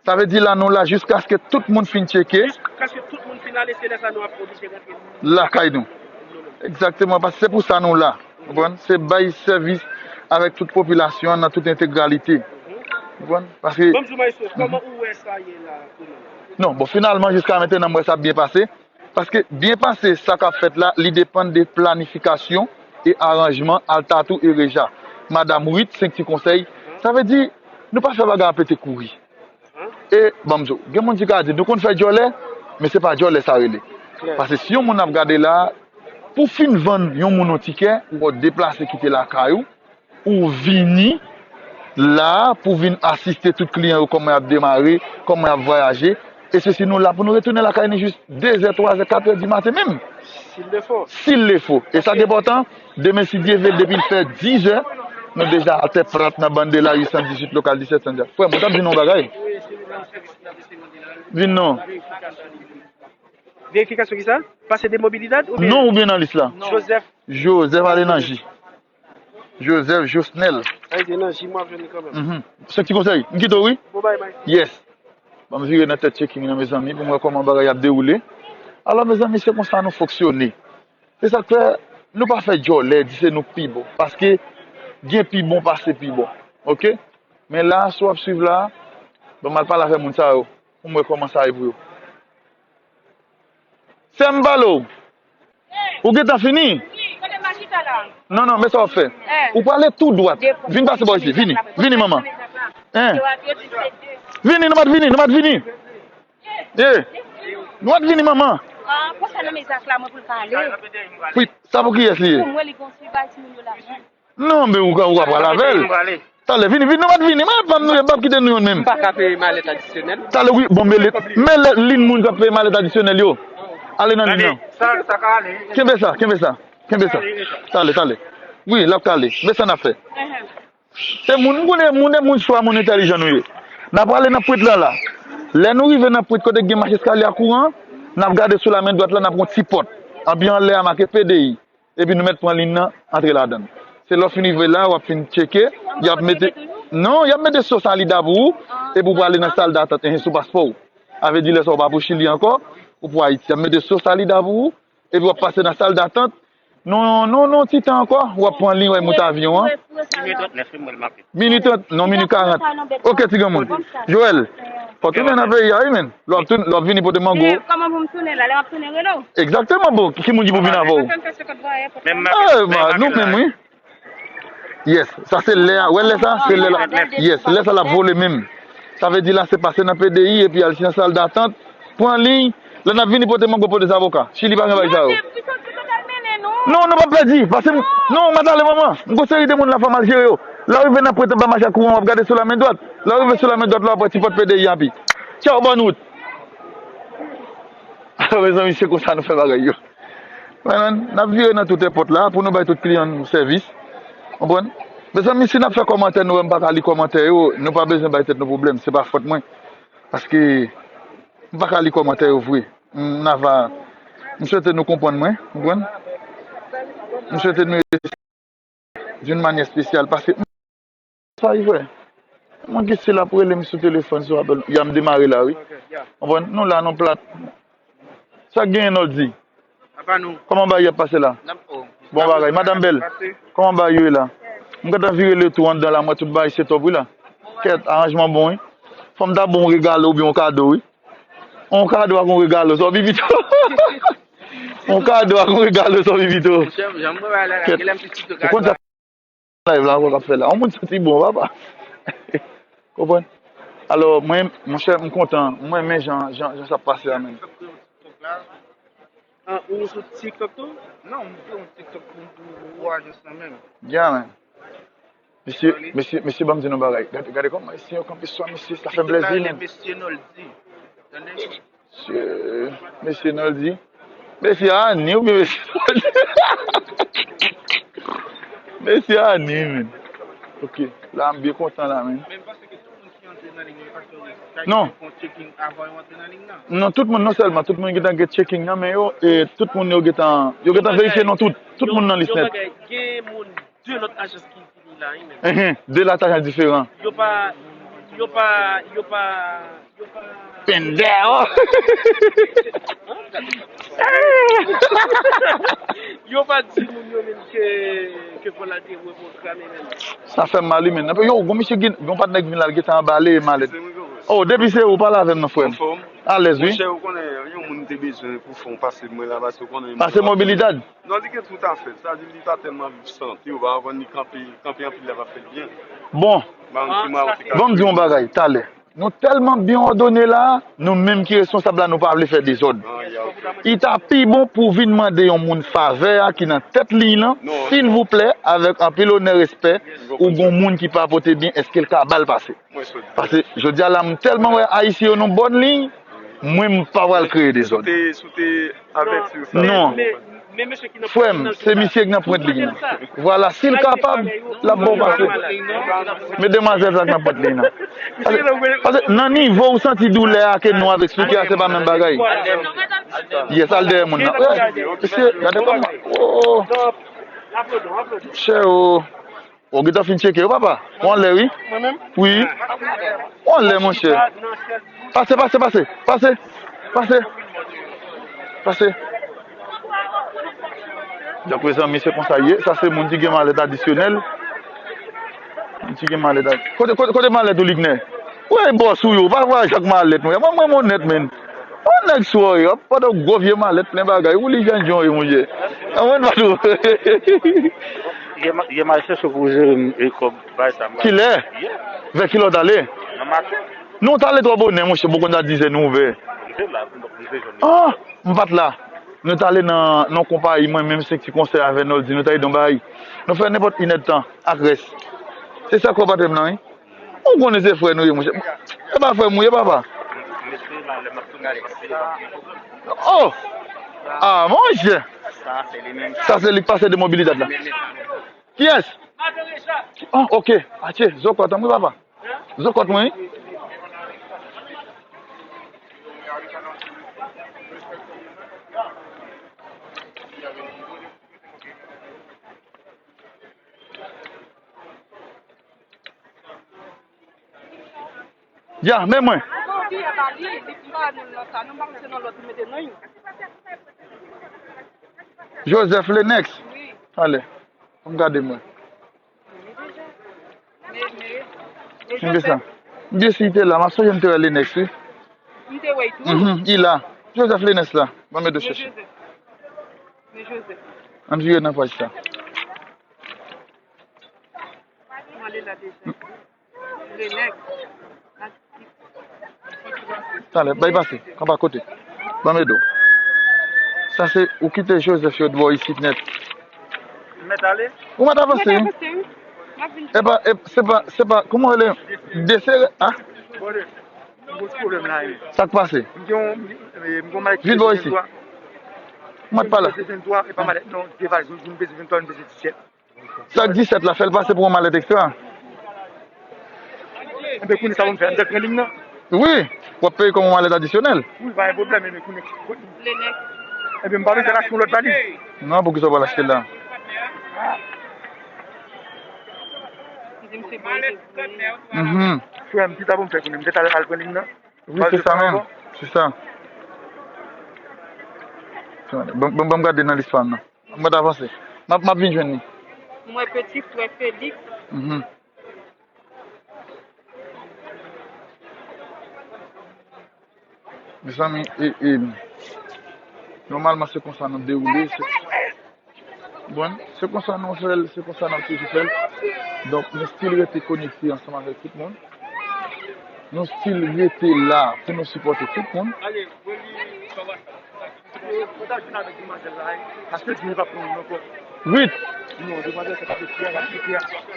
Sa vle di la nou la jiskaske tout moun fin tcheke. Jiskaske tout moun fin ale, se lè sa nou ap oblije rantre lakay nou. Egzakteman, paske se pou sa nou la. Konprann? Se bay sèvis avèk tout popilasyon an nan tout entegralite. Konprann? Paske. Ban m di w, Maestro, kòman ou wè sa ye la kounye a? Non, bon, finalman, jiska mentenan, m wè sa ap byen pase. Paske byen pase sa k ap fèt la, li depann de planifikasyon e aranjman Altatou e Reja. Madanm Wit, senk ti konsèy. Sa vle di, nou pa fè bagay an pete kouri. E, ban m di w, gen moun ki ka di, nou konn fè djòlè, men se pa djòlè sa rele. Paske si yon moun ap gade la, pou fin vann yon moun yon tikè, ou deplase kite lakay ou, ou vini la pou vin asiste tout kliyan yo, kòman y ap demare, kòman y ap vwayaje. E se si nou la pou nou retounen lakay nou jis de zè, twa zè, kat è di maten menm. S'il le faut. S'il le faut. E sa ki enpòtan, demen si Dye vle, depi l fè diz è, nou deja atè prat nan bann de la uit san dizuit lokal disèt san dya. Frè m, mwen t ap di nou yon bagay. Vin non. Verifikasyon ki sa? Pase de mobilidad oubyen? Non, oubyen nan lis la? Joseph. Joseph ale nan J. Joseph Josnel. Ay, de nan J, mwen ap jwenn li kanmenm. Mhm. Senk ti konsèy. M kite w, wi. Bon, bye bye. Yes. Ban m vire nan tèt checking nan, mezanmi, pou m wè kòman bagay ap dewoule. Alò, mezanmi, se konsa nou fonksyone. Se sa k fè, nou pa fè djòlè, di se nou k pi bon. Paske gen pi bon pase pi bon. Oke? Men la, si w ap swiv la, ban m al pale avè moun sa yo, pou m wè kòman sa ye pou yo. Sè m pale w. Ou gentan fini? Wi, kote m a chita la? Non, non, men sa w ap fè. Ou prale tou dwat. Vin pase bò isi. Vini. Vini, manman. Hein? Vini, nou pa t vini, nou pa t vini. Eh, nou pa t vini, manman. Ah, konsa nan mezak la, mwen pou l pale. Wi, sa pou kiyès li ye? Pou mwen, li gon swi bay timoun yo lajan. Non, men ou ka, ou ka pral avè l. Talè, vini, vini, nou pa t vini. Mwen, pa m nou ye, p ap kite nou youn menm. M pa ka peye malèt adisyonèl. Talè, wi, bon, men lè, men lè, lin moun k ap peye malèt adisyonèl yo. Ale nan lin nan. Kenbe sa, kenbe sa, kenbe sa. Talè, talè. Wi, l ap kale. Men sa n ap fè. Se moun, m konnen moun, e moun swa moun entèlijan nou ye. N ap prale nan pwent lan la. Lè nou rive nan pwent kote k gen mach eskalye a kouran, n ap gade sou la men dwat la, n ap wè yon ti pòt. Anpi anlè a make P D I. Epi nou mèt pran lin nan, antre ladan l. Se lè w fin rive la, w ap fin tcheke, y ap mete, non, y ap mete so salida pou ou, epi w prale nan sal datant, enhen, sou paspò w. Sa vle di lè sa w pa pou Chili ankò, ou pou Ayiti. Y ap mete so salida pou ou, epi w ap pase nan sal datant. Non, non, non, ti tan ankò, w ap pran lin, w ap moute avyon an. Minit trant, non, minit karant. Oke, ti granmoun. Joel, fò tounen nan peyi a, wi, men. Lè w ap tounen, lè w ap vini pote mango. Men kòman pou m tounen la? Lè m ap tounen, rele w? Egzakteman, bon. Ki moun ki pou vin avè w? Fè m fè se kòd vwayè pou... Eh, ma, nou menm, wi. Yes, sa se lè a. Wè lè sa? Se lè la. Yes, lè sa l ap vole menm. Sa vle di la, se pase nan P D I epi al nan sal datant. Pran liy, lè n ap vini pote mango, pote zavoka. Chili pa gen bagay sa yo. Non, nou p ap pèdi. Pase m, non, m a t ale, manman. M gon seri de moun la, fò m al jere yo. Lè w rive nan pwent anba mache a kouran, w ap gade sou la men dwat. Lè w rive sou la men dwat la, w ap wè ti pòt P D I a pi. Tchaw, bòn wout. Alò, mezanmi, se konsa nou fè bagay yo. Men, n ap vire nan tout èpòt la pou nou bay tout kliyan nou sèvis. Konprann? Mezanmi, si n ap fè kòmantè, nou wè m pa ka li kòmantè yo, nou pa bezwen bay tèt nou pwoblèm. Se pa fòt mwen. Paske m pa ka li kòmantè yo vre. M, n ava, m swete nou konprann mwen, konprann? M swete nou d'une manière spéciale, paske sa li fè. Mwen ki si l ap rele m sou telefòn, sou apèl, y a m demare la, wi. Konprann? Nou la, nou plat. Sa k genyen, Noldy? Apa nou? Kòman bagay y ap pase la? N ap fò. Bon bagay. Madanm Bèl, kòman bagay yo ye la? M gentan vire le tou anndan la, mwen tout bagay se top, wi la. Kèt, aranjman bon, wi. Fò m ta ba w yon regalo oubyen yon kado, wi. Yon kado ak yon regalo, sa w pi pito? Yon kado ak yon regalo, sa w pi pito? Monchè, jan m wè la, la, kèt, genlè m pi pito kado. Ou konn sa live la ankò k ap fè la? Yon moun santi bon, papa. Konprann? Alò, mwen, monchè, m kontan. M renmen jan, jan, jan sa ap pase a, menm. Ah, ou sou TikTok tou? Non, m fè yon TikTok pou, pou, pou ajans lan menm. Yeah, man. Mesye, mesye, mesye, ban m di nou bagay. Gade, gade kòman mesye yo kanpe swa mesye, sa fè m plezi, men. Mesye Noldy. Tande? Mesye, mesye Noldy. Mesye Ani, oubyen mesye Noldy? Mesye Ani, men. Ok, la, m byen kontan la, men. Men m panse ke tout moun ki antre nan liy nan, pa fè sa yo fè yon checking avan yo antre nan liy nan. Non, tout moun, non sèlman tout moun gentan gen checking nan men yo, e tout moun yo gentan, yo gentan verifye non tout. Tout moun nan lis nèt. Gen moun de lòt ajans ki vini la, wi, men. Enhen, de lòt ajans diferan. Yo pa, yo pa, yo pa, yo pa. Pendè, oh! Yo pa di moun yo menm ke, ke Paul la te reprograme menm. Sa fè m mal, wi, men. Yo, gon misye gen, gon patnè k vin la, l gentan anbale malèt. Oh, depi se ou, pale avè m non, frè m. Alèz, wi. Monchè, ou konnen, yon moun te bezwen pou fè yon pase mwen la, paske ou konnen. Pase Mobilidad. Non, li gen tout afè. Sa di, li pa tèlman viv sante, ou pa konprann, li kanpe, kanpe anpil la, pa fè l byen. Bon, ban m di yon bagay, talè. Nou tèlman byen òdone la, nou menm ki responsab la, nou pa vle fè dezòd. Li ta pi bon pou w vin mande yon moun favè a ki nan tèt liy lan, silvouplè, avèk anpil onè, respè, ou gon moun ki pa pote byen, èske l ka ba l pase? Paske jodi a la, m tèlman wè Ayisyen yo nan bòn liy, mwen, m pa pral kreye dezòd. Non. Frè m, se misye ki nan pwent liy nan. Vwala, si l kapab, l ap ba w pase. Men demwazèl sa k nan pwent liy nan. Paske, paske nan nivo ou santi doulè a ke nou avèk soutyen a, se pa menm bagay. Yes, al dèyè moun nan. Ey, mesye, gade kòman. Oh. Chè, oh. Ou gentan fin tcheke yo, papa? Ou anlè, wi. Mwen menm? Wi. Ou anlè, monchè. Pase, pase, pase. Pase. Pase. Pase. Donk, mezanmi, se konsa ye. Sa se moun ki gen malèt adisyonèl. Moun ki gen malèt ad-, kote, kote, kote malèt ou, Ligner? Ou wè bòs ou yo, pa vwayaje ak malèt, mwen. Mwen, mwen, mwen onèt, menn. Yon nèg sou yo, pandan gwo vye malèt plen bagay. Ou li jènjan yo, monchè. Anmwey, pa tou. Ye ma-, ye m al chèche pou jere m, e, kòb bay sa m bay. Kilè? Yè. Vè kilè w t ale? Nan maten. Non, w t ale twò bonè, monchè, poko nan dizè nou ouvè. M te la, m te jwenn. Ah, m pa t la. Nou t ale nan, nan yon konpayi, mwen menm, se ti konsèy avè Noldy, nou t ale nan yon bagay. Nou fè nenpòt inèdtan ak rès. Se sa k wè patè m nan, wi. Ou konnen se frè nou ye, monchè. E pa frè m ou ye, papa. Oh! Ah, monchè! Sa se li k pase de Mobilidad la. Kiyès? Oh, ok. Atye, zokòt an, wi, papa. Zokòt mwen, wi. Ya, men mwen. Joseph Lenex. Ale, ann gade mwen. Men sa. Byen si li te la, m ap sonje m te wè Lenex, wi. M te wè l tou. Mhm, li la. Joseph Lenex la. Ban m ede w chèche. Men Joseph. Ann vire nan paj sa. Mwen ale la deja. Lenex. Talè, bay pase. Kanpe akote. Ban m ede w. Sa se ou kite Joseph yo dwò isit nèt. Ou mèt ale? Ou mèt avanse, wi. Mwen te avanse, wi. M ap vin. E pa, e, se pa, se pa, kòman w rele? Desere, a? Brother, m gon ti pwoblèm la, wi. Sa k pase? M gen yon, m gen yon malèt. Vin bò isi. Ou mèt pale. Ventwa, e pa malèt, non, de valiz, nou peze ventwa, nou peze disèt. Sa k disèt la, fè l pase pou yon malèt ekstra. Enben, kounye sa pou m fè, m te pran liy nan. Wi, w ap peye kòm yon malèt adisyonèl. Wi, pa gen pwoblèm, enben, kounye. Enben, m pa bezwen rachte yon lòt valiz. Non, poukisa w pa rachte l la? Mhm. Frè m, kisa pou m fè kounye? M te al, al pran liy nan. Wi, se sa menm. Se sa. Ban, ban, ban m gade nan lis pa m nan. Mwen t avanse. M ap, m ap vin jwenn li. Mwen peti frè Felix. Mhm. Mezanmi, e, e, nòmalman se konsa nou dewoule. Se, bon, se konsa nou fè l, se konsa n ap toujou fè l. Donk, nou still rete konekte ansanm avèk tout moun. Nou still rete la pou nou sipòte tout moun. Wit.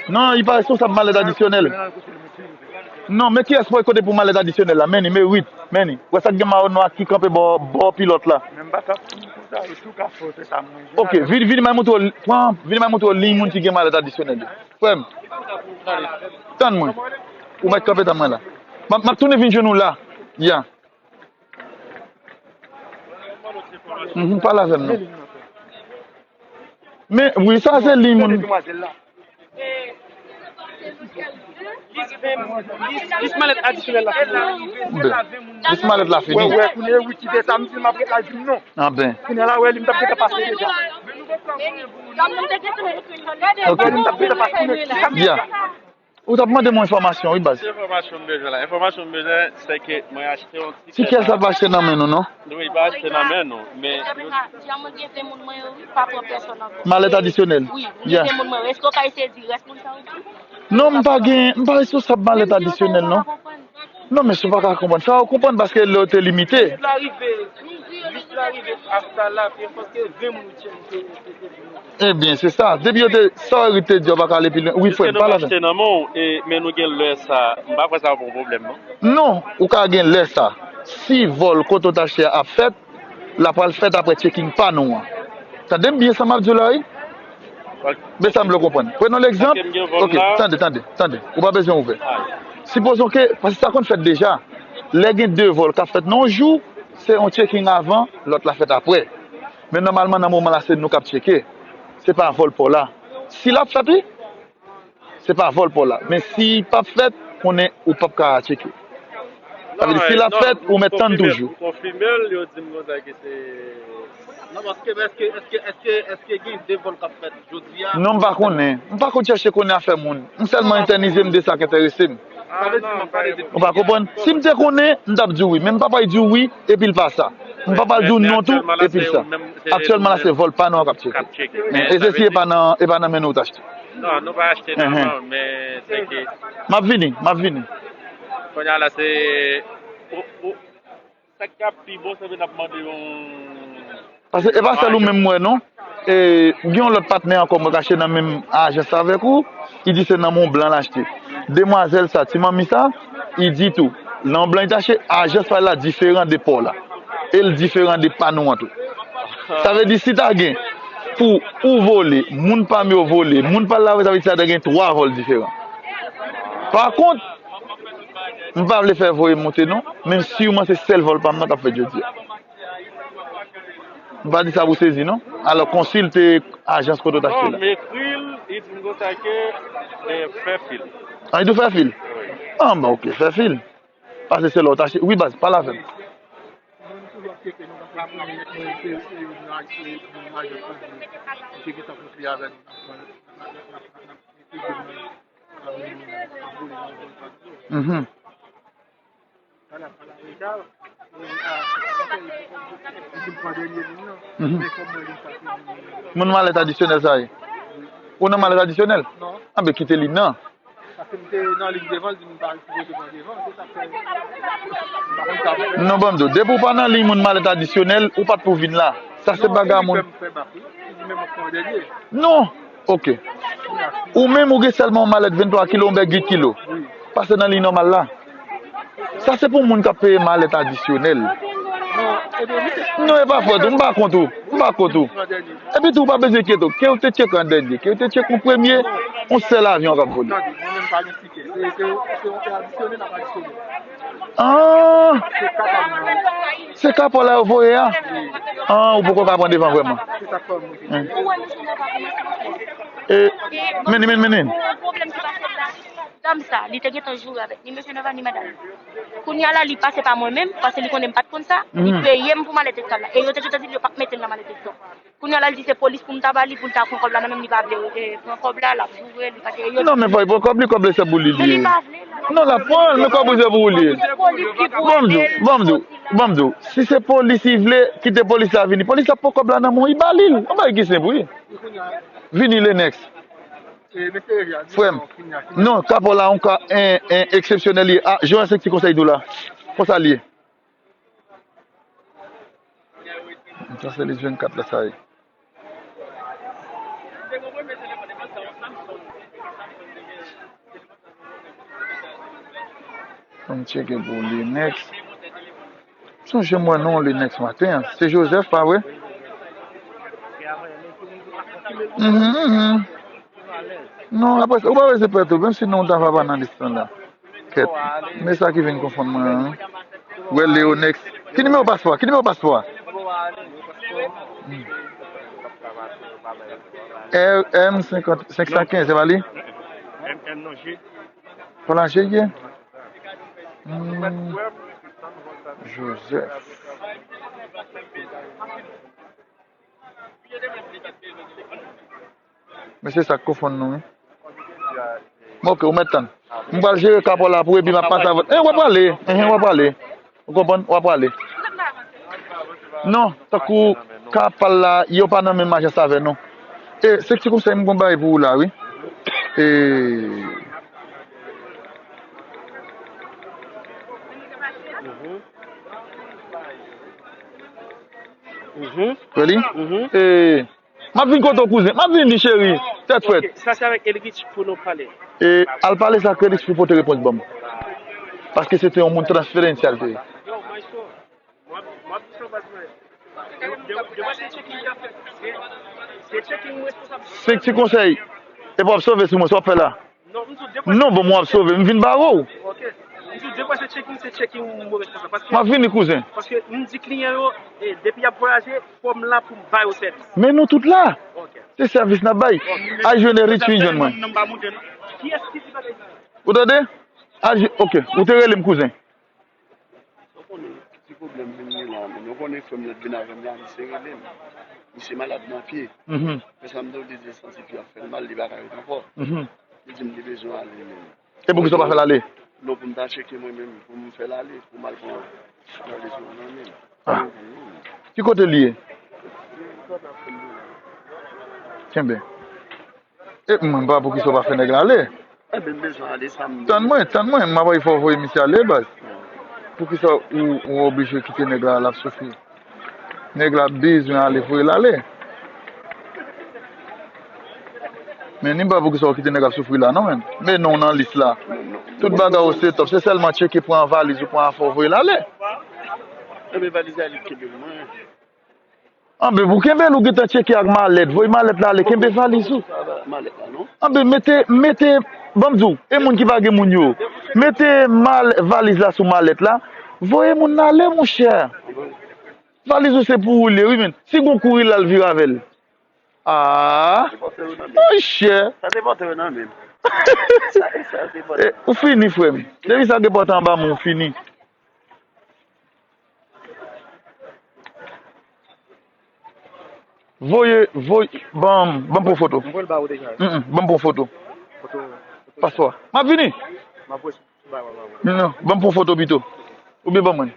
Non, li pa responsab malèt adisyonèl. Non, men kiyès pou kote pou malèt adisyonèl la? Men li, men wit, men li. Wè sa k gen mawon nwa ki kanpe bò, bò pilòt la. Ok, vin, vin m al montre w, pran, vin m al montre w liy moun ki gen malèt adisyonèl yo. Frè m, tann mwen. Ou mèt kanpe tann mwen la. M ap, m ap tounen vin jwenn ou la. Ya. Mhm, pale avè m non. Men, wi, sa se liy moun. Lis, lis, lis malèt adisyonèl la fini. Lis malèt la fini. Wè, wè, kounye a wi ki fè sa, m di m ap ret la, di m non. Anben. Kounye a la, wè, li m t ap gentan pase deja. Ok. Wè, li m t ap gentan pase kounye a. Ya. Ou t ap mande mwen enfòmasyon, wi, baz. Se enfòmasyon m bezwen la. Enfòmasyon m bezwen, se ke mwen achte yon tikè. Tikè sa pa achte nan men nou, non? Wi, pa achte nan men nou, men Dja mwen gen ven moun mwen yo, wi, pa pran pèsòn ankò. Malèt adisyonèl. Wi, m gen ven moun mwen yo. Èske w ka eseye di rès moun sa yo? Non, m pa gen, m pa responsab malèt adisyonèl, non. Non, men si w pa ka konprann sa, w konprann paske lè w te limite. Lis la rive, lis la rive asta la, paske ven moun te, te, te, te vini. Ebyen, se sa. Depi yo te, sa w te di, yo pa ka ale pi lwen. Wi, frè m, pale avè m. Piske nou achte nan men w, e, men nou gen lè sa, m pa kwè sa ap yon pwoblèm, non. Non, ou ka gen lè sa. Si vòl kote w t achte a ap fèt, l ap pral fèt apre checking pa nou an. Tande m byen sa m ap di w la, wi. Men sa m vle w konprann. Prenons l'exemple. Ok, tande, tande, tande. Ou pa bezwen ouvè. Sipozon ke, paske sa konn fèt deja. Lè gen de vòl k ap fèt nan yon jou, se yon checking avan, lòt la fèt apre. Men nòmalman, nan moman la, se nou k ap tcheke. Se pa vòl pa w la. Si l ap fèt, wi, se pa vòl pa w la. Men si p ap fèt, konnen ou p ap ka tcheke. Sa vle di, si l ap fèt, ou mèt tann toujou. Konfime l, yo di m konsa ke se. Non, paske, èske, èske, èske, èske gen de vòl k ap fèt jodi a? Non, m pa konnen. M pa konn chèche konnen afè moun. M sèlman entènize m de sa k enterese m. Ou pa konprann? Si m te konnen, m t ap di w wi. Men m pa pral di w wi, epi l pa sa. M pa pral di w non tou, epi l sa. Aktyèlman la, se vòl pa nou an k ap tcheke. E se si e pa nan, e pa nan men nou w t achte. Non, nou pa achte nan men w, men se ke. M ap vini, m ap vini. Kounye a la, se. Sa k ap pi bon, se vin ap mande yon. Paske e pa sèl ou menm m wè non. E, gen yon lòt patnè ankò mwen k achte nan menm ajans avèk ou, li di se nan men yon blan l achte. Demwazèl sa, ti manmi sa, li di tou, nan yon blan li t achte, ajans pa l la diferan de pa w la. E l diferan de pa nou an tou. Sa vle di si ta gen pou ou vole, moun pa m yo vole, moun pa l la vole, sa vle di sa ta gen twa vòl diferan. Pa kont, m pa vle fè voye monte non, men siman se sèl vòl pa m nan k ap fèt jodi a. M pa di sa pou sezi non. Alò, konsilte ajans kote w t achte la. Non, m ekri l, li di m konsa ke, eh, Fairfield. Ah, li di w Fairfield? Ah, bon, ok, Fairfield. Pase se la w t achte. Wi, baz, pale avè m. Mhm. Mhm. Moun malèt adisyonèl sa ye? Ou nan malèt adisyonèl? Non. Anben kite li nan. Paske m te nan liy devan, l di m pa sipoze pran devan, se sa k fè m pa konn sa pou fè. Non, ban m di w, depi w pa nan liy moun malèt adisyonèl, ou pa t pou vin la. Sa se bagay moun. Non, li fè m fè bak, wi. Li di men m ap pran dènye. Non. Ok. Ou menm ou gen sèlman yon malèt venntwa kilo, yon bèg uit kilo. Wi. Pase nan liy nòmal la. Sa se pou moun k ap peye malèt adisyonèl. Non, e pa fòt ou, m pa kont ou. M pa kont ou. Epi tou, ou pa bezwen enkyete w. Ke w te tcheke an dènye, ke w te tcheke an premye, yon sèl avyon k ap vole. Ah! Se ka pa w la yo voye a? Ah, ou poko ka pran devan vrèman. E, mennen, mennen, mennen. Dam sa, li te gentan joure avèk ni mesye Nova ni madanm. Kounye a la, li pase pa mwen menm, paske li konnen m pa t konn sa. Li peye m pou malèt eskal la. E yo te gentan di l yo p ap mete l nan malèt eskal. Kounye a la, li di se polis pou m ta ba li, pou l ta pran kòb la nan men m, li pa vle, eh, pran kòb la, l ap joure, li pa te. Non, men fò l pran kòb li, kòb li se pou li li ye. Non, l ap pran l, men kòb li se pou ou li ye. Ban m di w, ban m di w, ban m di w. Si se polis li vle, kite polis la vini. Polis la pran kòb la nan men w, li ba li l. Yon bagay ki senp, wi. Vini, Lenex. Frè m. Non, ka pa w la, yon ka, en, en, eksepsyonèl li ye. Ah, Joel, se ti konsèy di w la. Konsa li ye. Sa se lis vennkat la, sa ye. Fò m tcheke pou Lenex. Sonje m wè non Lenex maten an. Se Joseph, pa vre? Mhm, mhm. Non, apre sa, ou pa bezwen pè tou, menm si non w ta va pa nan lis lan la. Kèt. Men sa ki vin konfonn mwen an. Wè Leonex. Ki nimewo paspò a? Ki nimewo paspò a? Hmm. R M senkant, senk san kenz, se pa li? M M non, G. Fò lanje ye? Hmm. Joseph. Men se sa k konfonn nou, wi. Bon, ok, ou mèt tann. M pral jere ka pa w la pou epi m ap pase avè w. Eh, w ap prale. Eh, w ap prale. Ou konprann? W ap prale. Non, tankou ka pa l la, yo pa nan menm ajans avè nou. E, se ti konsèy m gon bagay pou ou la, wi. E, Mhm. Really? Mhm. E, M ap vin kote w, kouzen. M ap vin li, cheri. Tèt frèt. Ok, sa se avèk Elrich pou nou pale. E al pale sa ak Elrich pou pote repons ban m. Paske se te yon moun transferensyal te ye. Yo, maestro, m ap, m ap di sa baz mwen. De, de, de mwen se checking ki ap fèt. Se, se checking m responsab. Se ti konsèy. E pa w ap sove sou mwen, sa w ap fè la? Non, m di w de fwa. Non, bon, m w ap sove, m vin bare w. Ok. M di w de fwa se checking, se checking m responsab. Paske m ap vini, kouzen. Paske m di kliyan yo, e, depi y ap vwayaje, fò m la pou m ba yo sèvis. Men nou tout la. Ok. Se sèvis n ap bay. Ok. Al jwenn Elrich, vin jwenn mwen. Nonm pa moute, non. Kiyès ki di bagay sa? Ou tande? Al jwe-, ok. Ou te rele m, kouzen. Ou konnen, ki ti pwoblèm vin gen la, men ou konnen frè m nan t vin avè m la, misye rele m. Misye malad nan pye. Mhm. Men sa m di w, li di santi pye ap fè l mal, li pa ka ret ankò. Mhm. Li di m li bezwen ale menm. E poukisa w pa fè l ale? Non, pou m ta tcheke mwen menm, pou m fè l ale, pou m al pran analizman nan men l. Ah. Ki kote li ye? Kenbe. E mwen pa poukisa w pa fè nèg la ale. Enben, m bezwen ale sa m. Tann mwen, tann mwen, m ap fè w voye misye ale, baz. Poukisa ou, ou oblije kite nèg la, l ap soufri? Nèg la bezwen ale, voye l ale. Men ni pa poukisa w kite nèg ap soufri la, non, men. Men non w nan lis la. Tout bagay ou se top. Se sèlman tcheke pran valiz ou pran afè w voye l ale. Enben, valiz la, li kenbe mwen. Anben, pou kenbe l, ou gentan tcheke ak malèt. Voye malèt la ale, kenbe valiz ou. Malèt la, non? Anben, mete, mete, ban m di w, e moun ki pa gen moun yo. Mete mal, valiz la sou malèt la. Voye moun nan ale, monchè. Valiz ou se pou ou li ye, wi, men. Si gon kouri l al vire avè l. Ah, monchè. Sa te pòte yo nan men. Sa, sa te pòte. Eh, ou fini, frè m. Depi sa te pòte anba men w, ou fini. Voye, voye, ban, ban pou foto. Mwen ba ou deja. Mm, mm, ban pou foto. Foto, foto. Paswa. M ap vini. M ap wè si ba, ba, ba, ba. Non, ban pou foto pito. Oubyen ban mwen.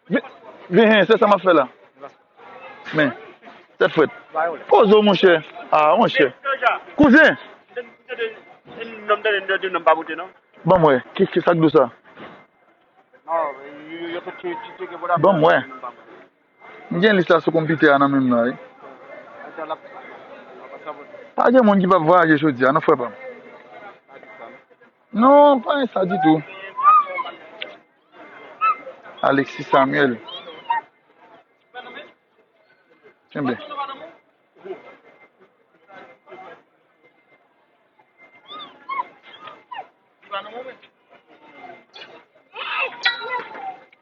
Vin, vin, hen, se sa m ap fè la. Men, tèt frèt. Poze w, monchè. Ah, monchè. Kouzen. Nonm tande, nonm pa moute, non? Ban mwen, ki, ki sa k dou sa? Non, yo, yo, yo te tcheke pou la. Ban mwen. M gen lis la sou konpitè a nan menm nan, wi. Pa gen moun ki p ap vwayaje jodi a, non, frè pa m. Non, pa gen sa ditou. Alexis Samuel. Kenbe.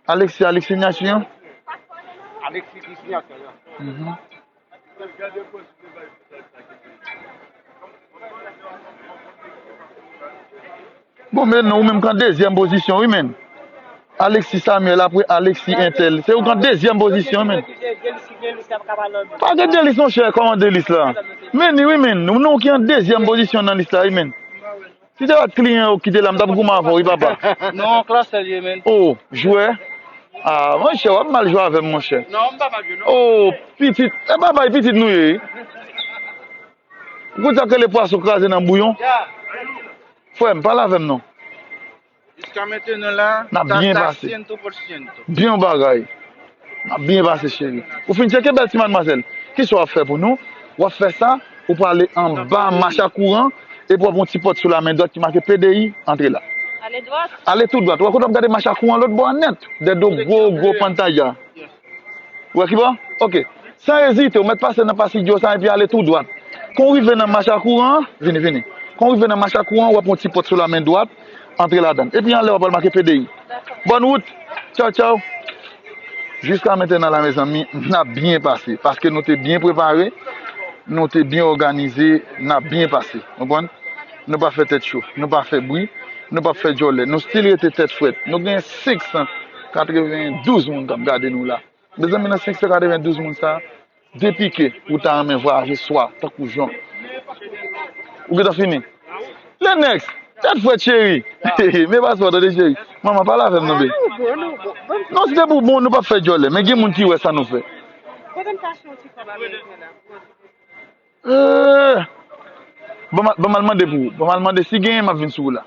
Alexis, Alexis sinyati an? Alexis ki sinyati an. Mhm. Bon, men non, ou menm k an dezyèm pozisyon, wi, men. Alexis Samuel, apre Alexis entèl. Se ou k an dezyèm pozisyon, wi, men. Pa gen de lis, monchè, kòman de lis la? Men ni, wi, men. Nou, nou ki an dezyèm pozisyon nan lis la, wi, men. Si te pa t kliyan yo ki te la, m t ap goumen avè w, wi, papa. Non, klasè l ye, men. Oh, jwè. Ah, monchè, w ap mal jwe avè m, monchè. Non, m pa mal jwe, non. Oh, pitit. E papa, e pitit nou ye, wi. Ou konn sa k rele pwason kraze nan bouyon? Frè m, pale avè m non. Jiska mentenan la, n ap byen pase. Byen bagay. N ap byen pase, cheri. Ou fin tcheke bèl ti madmwazèl. Kisa w ap fè pou nou? W ap fè sa, ou prale anba macha kouran, epi w ap yon ti pòt sou la men dwat ki make P D I, antre la. Ale dwat? Ale tou dwat. Ou wè kote w ap gade macha kouran lòt bò a nèt, dèyè do gwo, gwo pantay a. Ou wè ki bò? Ok. San ezite, ou mèt pase nan pas idyo sa epi ale tou dwat. Kan w rive nan macha kouran an, vini, vini. Kan w rive nan macha kouran an, w ap yon ti pòt sou la men dwat, antre ladan l. Epi anlè, w ap wè l make P D I. Bòn wout! Tchaw, tchaw! Jiska mentenan la, mezanmi, n ap byen pase. Paske nou te byen prepare, nou te byen òganize, n ap byen pase. Konprann? Nou pa fè tèt cho, nou pa fè bri, nou p ap fè djòlè. Nou still rete tèt frèt. Nou gen senk san katrevendouz moun k ap gade nou la. Mezanmi, nan senk san katrevendouz moun sa a, depi ke ou ta renmen vwayaje swa tankou Jan. Ou gentan fini? Lenex, tèt frèt cheri. Men paspò, tande cheri. Manman, pale avè m non, be. Non, si te pou bon, nou p ap fè djòlè. Men gen moun ki wè sa nou fè. Eh, ban m al mande pou ou. Ban m al mande si genyen, m ap vin sou ou la.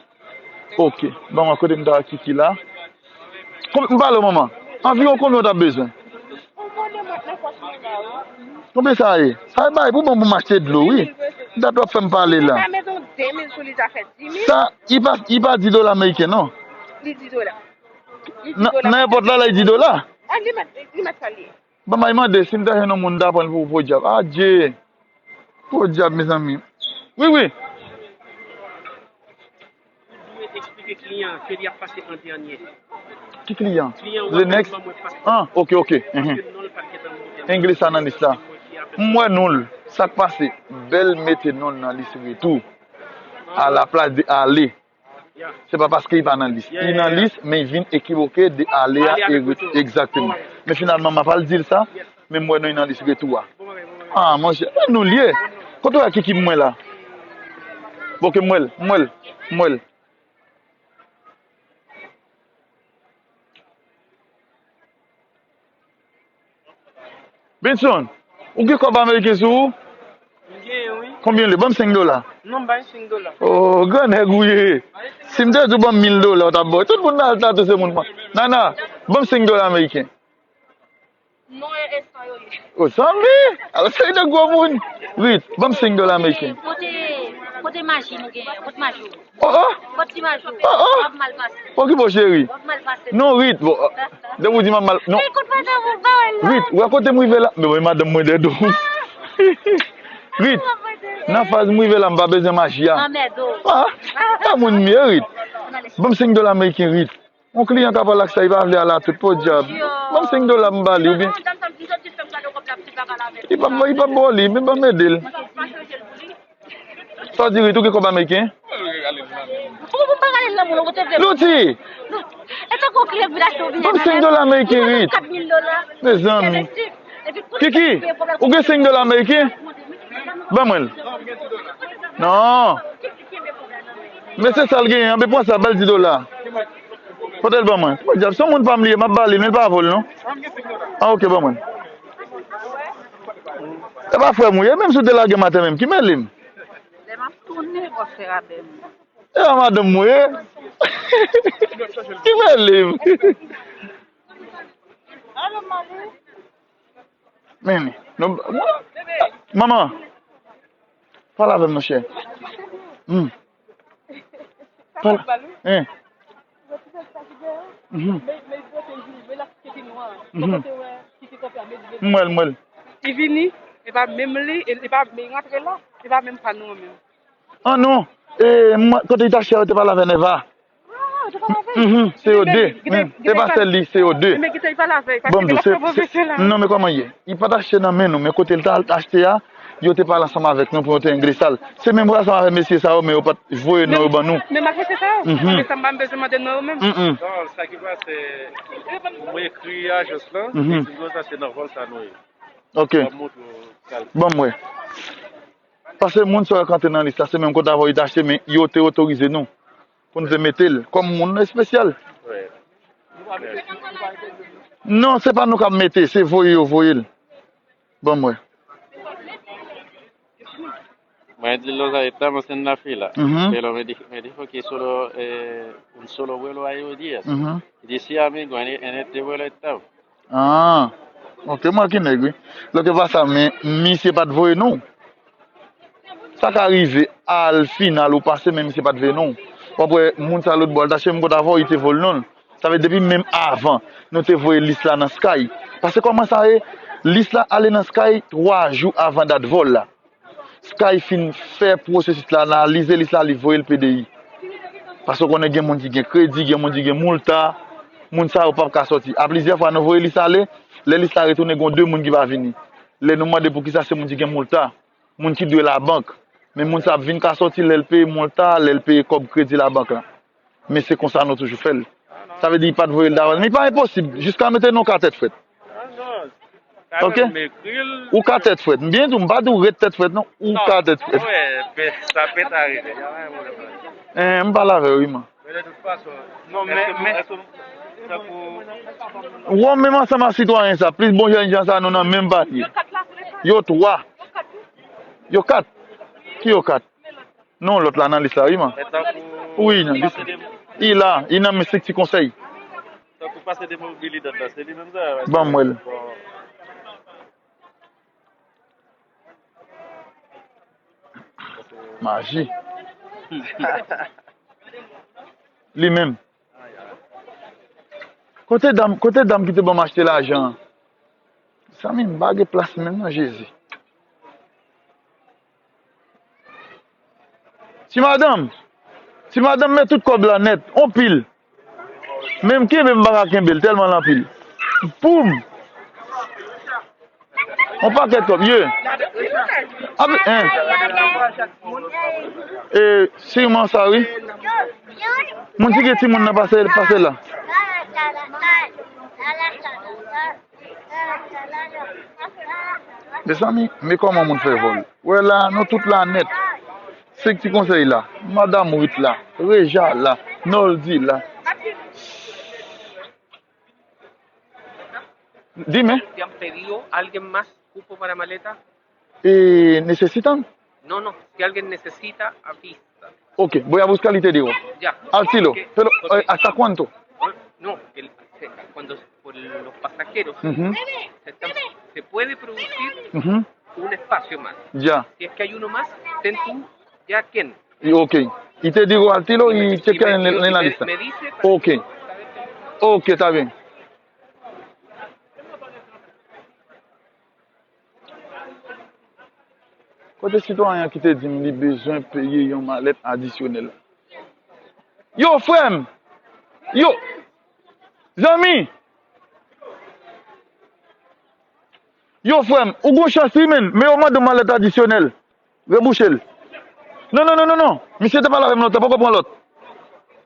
Ok. Ban m wè kote m ta wè Kiki la. Konb- M pale w, manman. Anviwon konbyen w t ap bezwen? Konbyen sa ye? Sa bay pou bon pou m achte dlo, wi. Dat w ap fè m pale la. Sa, li pa, li pa di dola ameriken, non. Nan, nan nenpòt la, la, li di dola. Ban m al mande, si m ta jwenn yon moun, m ta pran l pou podyab. Adje! Podyab, mezanmi. Wi, wi. Ou dwe eksplike kliyan an ke li ap pase an dènye. Ki kliyan? Kliyan an, le next? Ah, ok, ok. Paske non l pa t gentan monte nan lis la. English analyst la. M wè non l. Sa k pase? Bèl mete non l nan lis retou. A la plas de ale. Se pa paske li pa nan lis. Li nan lis, men li vin ekivoke de ale a e retou. Egzakteman. Men finalman, m ap al di l sa, men m wè non li nan lis retou a. Ah, monchè, men nou l ye. Kote w wè Kiki m wè la? Bon, ke m wè l, m wè l, m wè l. Benson, ou gen kòb ameriken sou ou? M genyen, wi. Konbyen l ye? Ban m senk dola. Non, m bay senk dola. Oh, gran nèg ou ye. Si m te di w ban m mil dola, w t ap bon. Tout moun nan al tatou se moun pran. Nana, ban m senk dola ameriken. Non, e, e san yo ye. O, san mil? Alò, se de gwo moun. Rit, ban m senk dola ameriken. Kote, kote maji nou genyen? Kote maji w? Oh, oh. Kote ti maji w? Oh, oh. W ap mal pase. Okipe w, cheri. W ap mal pase. Non, Rit, bon, depi w di m ap mal, non. Rit, wè kote m rive la. Men mwen, madanm mwen dèyè do. Rit, nan faz m rive la, m pa bezwen maji a. Anmède w. Ah, e moun m ye, Rit. Ban m senk dola ameriken, Rit. Yon kliyan k ap al ak sa, li pa vle al a tout, podyab. Ban m senk dola m ba li, oubyen. Li p ap, li p ap ba w li, men ban m ede l. Sa w di, Rit, ou gen kòb ameriken? Louti! Ban m senk dola ameriken, Rit. Mezanmi. Kiki, ou gen senk dola ameriken? Ban mwen l. Non. Men se sa l genyen, anben pran sa, ba l di dola. Pote l ban mwen. Podyab, se yon moun pa m li ye, m ap ba li, men l pa vo l, non. Ah, ok, ban mwen. E pa frè m ou ye, menm si w te lage m atè menm, ki mele m? Lè m ap tounen, w ap fè rabè m. E pa madanm mwen ye? Ki mele m? Alo, mami. Men, non, manman, pale avè m, monchè. Hmm. Pale. Hein. Mhm. Mhm. M wè l, m wè l. Li vini, e pa menm li, e li pa, men rantre la, e pa menm pa nou menm. Ah non, e, mwen, kote li t achte a, yo te pale avè Neva. Mhm, se yo de. E pa sèl li, se yo de. Bon, m di w, se, se, non, men kòman ye? Li pa t achte nan men nou, men kote l t al achte a, yo te pale ansanm avèk nou pou yo te engle sa l. Se menm pral ansanm avèk mesye sa yo, men yo pa t voye non yo ban nou. Menm ak mesye sa yo? Mhm. Anben sa m pa bezwen mande non yo menm. Mhm. Non, sa ki pase, mwen ekri ajans lan, mhm, e di yo sa se nan vòl sa nou ye. Ok. M ap montre w sa l. Ban m wè. Paske moun sa yo k antre nan lis la, se menm kote avè w yo te achte, men yo te otorize nou pou nou te mete l kòm moun espesyal. Non, se pa nou k ap mete, se voye yo voye l. Ban m wè. Mwen di lo sa esta en la fila. Mhm. Pero me di-, me dijo que solo, eh, un solo vuelo hay hoy día. Mhm. Dice amigo, en, en este vuelo estamos. Ah, ok, mwen ki nèg, wi. Lòt pa sa, men misye pa t voye non. Sa ka rive al final ou pase, men misye pa t voye non. W ap wè moun sa lòt bò, l ta chèche m kot avè w, li te voye non l. Sa vle depi menm avan, nou te voye lis la nan Sky. Paske kòman sa ye, lis la ale nan Sky twa jou avan dat vòl la. Sky fin fè pwosesis la, analize lis la, li voye l P D I. Paske w konnen gen moun ki gen kredi, gen moun ki gen moulta, moun sa yo p ap ka sòti. A plizyè fwa nou voye lis ale, lè lis la retounen, gen de moun ki pa vini. Lè nou mande poukisa se moun ki gen moulta, moun ki dwe labank. Men moun sa ap vin ka sòti lè l peye moulta, lè l peye kòb kredi labank la. Men se konsa nou toujou fè l. Sa vle di li pa t voye l davans. Men li pa enposib. Jiska nou te nan yon ka tèt frèt. Ah, non. Ok? Ou ka tèt frèt. M byen di w, m pa di w ret tèt frèt, non. Ou ka tèt frèt. Wè, men sa pèt a rive. Y a pa gen pwoblèm la. Eh, m pale avè w, wi, man. Men de tout fason, non, men, men, tankou Wè, menm ansanm ak sitwayen sa, plis bon jèn jan sa, nou nan menm palye. Yo twa. Yo kat. Ki yo kat? Non, lòt la nan lis la, wi, man. Wi, nan lis la. Li la, li nan men estrikti konsèy. Tankou pase de mobilidad la, se li menm sa. Ban m wè l. Maji. Li menm. Kote dam, kote dam ki te ban m achte lajan an? Zanmi m, m pa gen plas menm nan Jezi. Ti madanm, ti madanm met tout kòb la nèt, on pil. Men m kenbe, m pa ka kenbe l, tèlman l anpil. Poum! On pakèt kòb, ye. Ap, en. E, siman sa, wi. Moun ki gen timoun nan pase, pase la. Mezanmi, men kòman moun fè vòl. Wè la, nou tout la nèt. Senk ti konsèy la. Madanm Ruth la. Reja la. Noldy la. Dime. Si han pedido, alguien más cupo para maleta? Eh, necesitan? No, no, si alguien necesita, avisa. Ok, voy a buscar y te digo. Ya. Al tiro. Ok. Pero, eh, ¿hasta cuánto? No, el, se- cuando por los pasajeros Mhm. se, están- se puede producir Mhm. un espacio más. Ya. Si es que hay uno más, ten tú ya quién. Y- Ok. Y te digo al tiro y chequea en, en la lista. Me dice para Ok. Ok, está bien. Kote sitwayen an ki te di m li bezwen peye yon malèt adisyonèl? Yo, frè m! Yo! Zanmi! Yo, frè m, ou gon chans wi, menn, men yo mande w malèt adisyonèl. Rebouche l. Non, non, non, non, non. Misye te pale avè m lontan, poko pran lòt.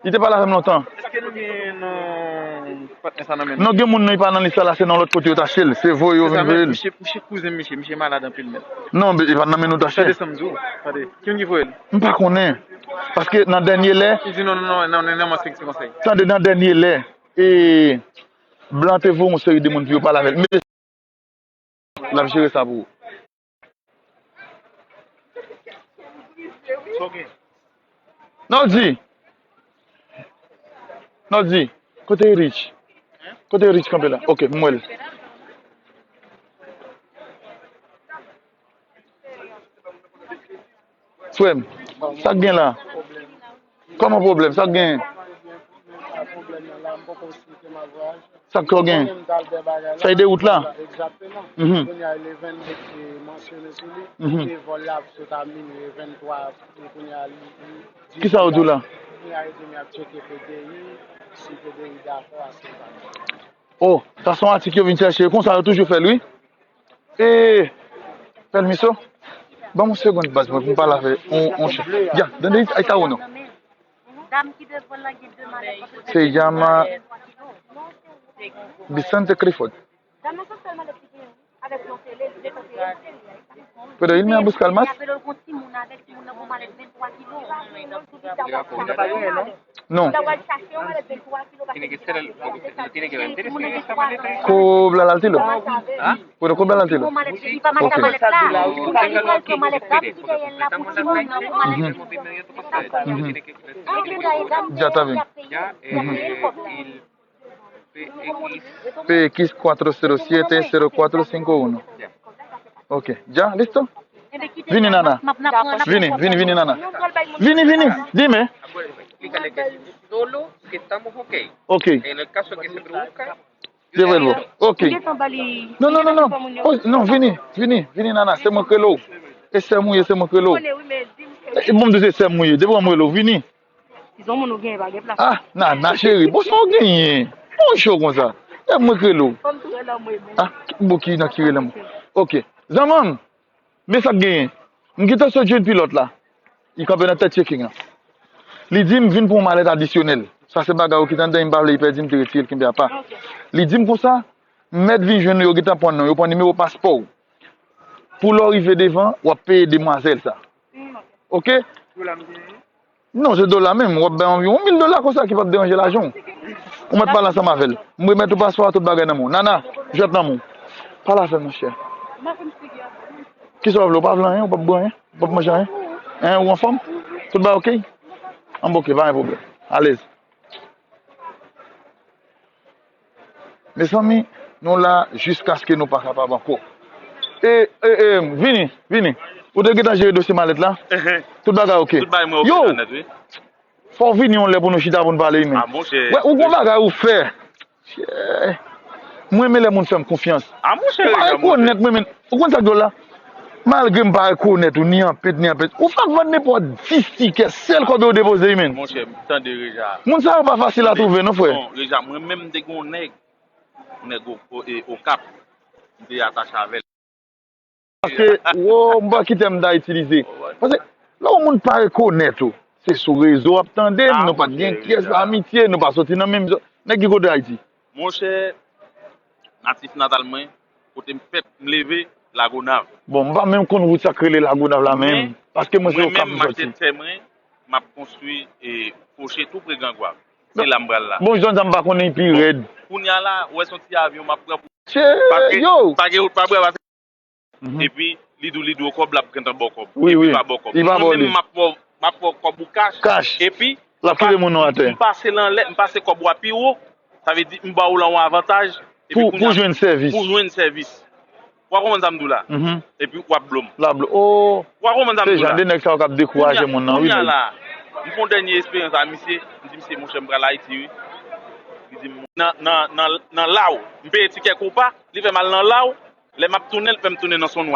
Li te pale avè m lontan. Èske nou gen non patnè sa nan men nou? Non, gen moun nan, li pa nan lis la, se nan lòt kote yo t achte l. Se voye yo vin voye l. Misye, misye kouzen misye, misye malad anpil nèt. Non, men li pa nan men nou t achte. Tande sa m di w, tande. Ki moun ki voye l? M pa konnen. Paske nan dènye lè. Li di non, non, non, non, non, non, non, se konsèy. Tande, nan dènye lè, e, blan te voye yon seri de moun pou yo pale avè l. Men L ap jere sa pou ou. Nòdi! Nòdi! Kote Rich? Kote Rich kanpe la? Ok, m wè l. Frè m, sa k gen la? Kòman pwoblèm? Sa k gen? Sa k gen? Fèy de wout la? Mhm. Kisa yo di w la? Oh, sa se yon atik yo vin chèche. Konsa yo toujou fè l, wi. E, pèmiso, ban m yon segonn baz mwen pou m pale avè yon, yon chèf. Ya, donde ahí está uno. Se llama Vicente Clifford. Puedo irme a buscar más? Non. Tiene que ser el, porque se lo tiene que vender ese, esa maleta. Cóbrala al tiro. ¿Ah? Puedo cobrarla al tiro. Ok. Ujú. Ujú. Ya está bien. Ya, eh, el P X cuatro cero siete cero cuatro cinco uno. Ok, ya, listo? Vini, nana. Vini, vini, vini, nana. Vini, vini, dime. Explícale que si tú solo, que estamos ok. Ok. En el caso que se produzca, Devuelvo. Ok. Non, non, non, non. Oh, non, vini, vini, vini, nana. Se mwen k rele w. E sè m ou ye, se mwen k rele w. E, bon, m di se sè m ou ye. Depi w rele w, vini. Tizon moun ou genyen pa gen plas. Ah, nana cheri, bon sa w genyen. Bon cho konsa. E mwen k rele w. Fò m tou rele w mwen menm. Ah, ki- bon ki nan ki rele m. Ok. Zanmanm, men sa k genyen. M gentan sot jwenn pilòt la. Li kanpe nan tèt checking an. Li di m vin pou yon malèt adisyonèl. Sa se bagay ou kite anndan, m pa vle li pèdi, m te retire l kenbe apa. Li di m konsa, Mèt vin jwenn ou, yo gentan pran non, yo pran nimewo paspò w. Pou lè w rive devan, w ap peye demwazèl sa. Oke? Non, se dola menm. W ap bay anviwon mil dola konsa ki p ap deranje lajan w. Ou mèt pale ansanm avè l. M remèt ou paspò a, tout bagay nan men w. Nana, jwèt nan men w. Pale avè m, monchè. Kisa w vle? Ou pa vle anyen? Ou p ap bwè anyen? Ou p ap manje anyen? Hein, ou anfòm? Tout bagay oke? Anben oke, pa gen pwoblèm. Alèz. Mezanmi, nou la jiskaske nou pa kapab ankò. E, e, e, vini, vini. Ou te gentan jere dosye malèt la? Tout bagay oke? Tout bagay mwen oke la nèt, wi. Fò w vini yon lè pou nou chita pou n pale, wi, men. Ah, monchè. Wè, ou gon bagay ou fè. Chè. Mwen renmen lè moun fè m konfyans. Ah, monchè, ou pa rekonèt mwen, men. Ou konn sa k dwòl la? Malgre m pa rekonèt ou, ni anpent, ni anpent. Ou fè m vann nenpòt dis tikè, sèl kòb yo depoze, wi, men. Monchè, tande, Reja. Moun sa yo pa fasil a twouve, non, frè. Non, Reja, mwen menm, m te gon nèg. Nèg o, o, e, Okap, m te atache avè l. Paske, wo, m pa kite m ta itilize. Paske, lè yon moun pa rekonèt ou, se sou rezo w ap tande m, nou pa t gen kyès amitye, nou pa soti nan menm zòn. Nèg ki kote Ayiti? Monchè, natif natal mwen, kote m fèt, m leve, Lagonav. Bon, m pa menm konn wout sa k rele Lagonav la menm, paske mwen se Okap m soti. Mwen menm, m achte tè mwen, m ap konstwi e koche tou pre Gran Gwav. Se la m pral la. Bon, jodi a m pa konnen pi rèd. Kounye a la, ou wè se yon ti avyon m ap pran pou. Che, yo! Pa gen wout pa bra, pa. Epi, li di w, li di w kòb, l ap gentan ba w kòb. Wi, wi. Epi, pa ba w kòb. Li pa ba w li. Mwen menm, m ap ba w, m ap ba w kòb ou kach. Kach. Epi, l ap kite moun nan atè. M pase l anlè, m pase kòb ou a pi wo. Sa vle di, m ba w la yon avantaj. Epi pou, pou jwenn sèvis. Pou jwenn sèvis. W a konprann sa m di w la? Epi w ap blo m. L ap blo, oh. W a konprann sa m di w la? Se jan de nèg sa yo k ap dekouraje moun nan, wi, nèg. Kounye a la, m fè yon dènye esperyans a misye, m di misye, monchè, m pral Ayiti, wi. Li di m, nan, nan, nan, nan la w, m peye tikè kou pa, li fè m al nan la w, lè m ap tounen, l fè m tounen nan son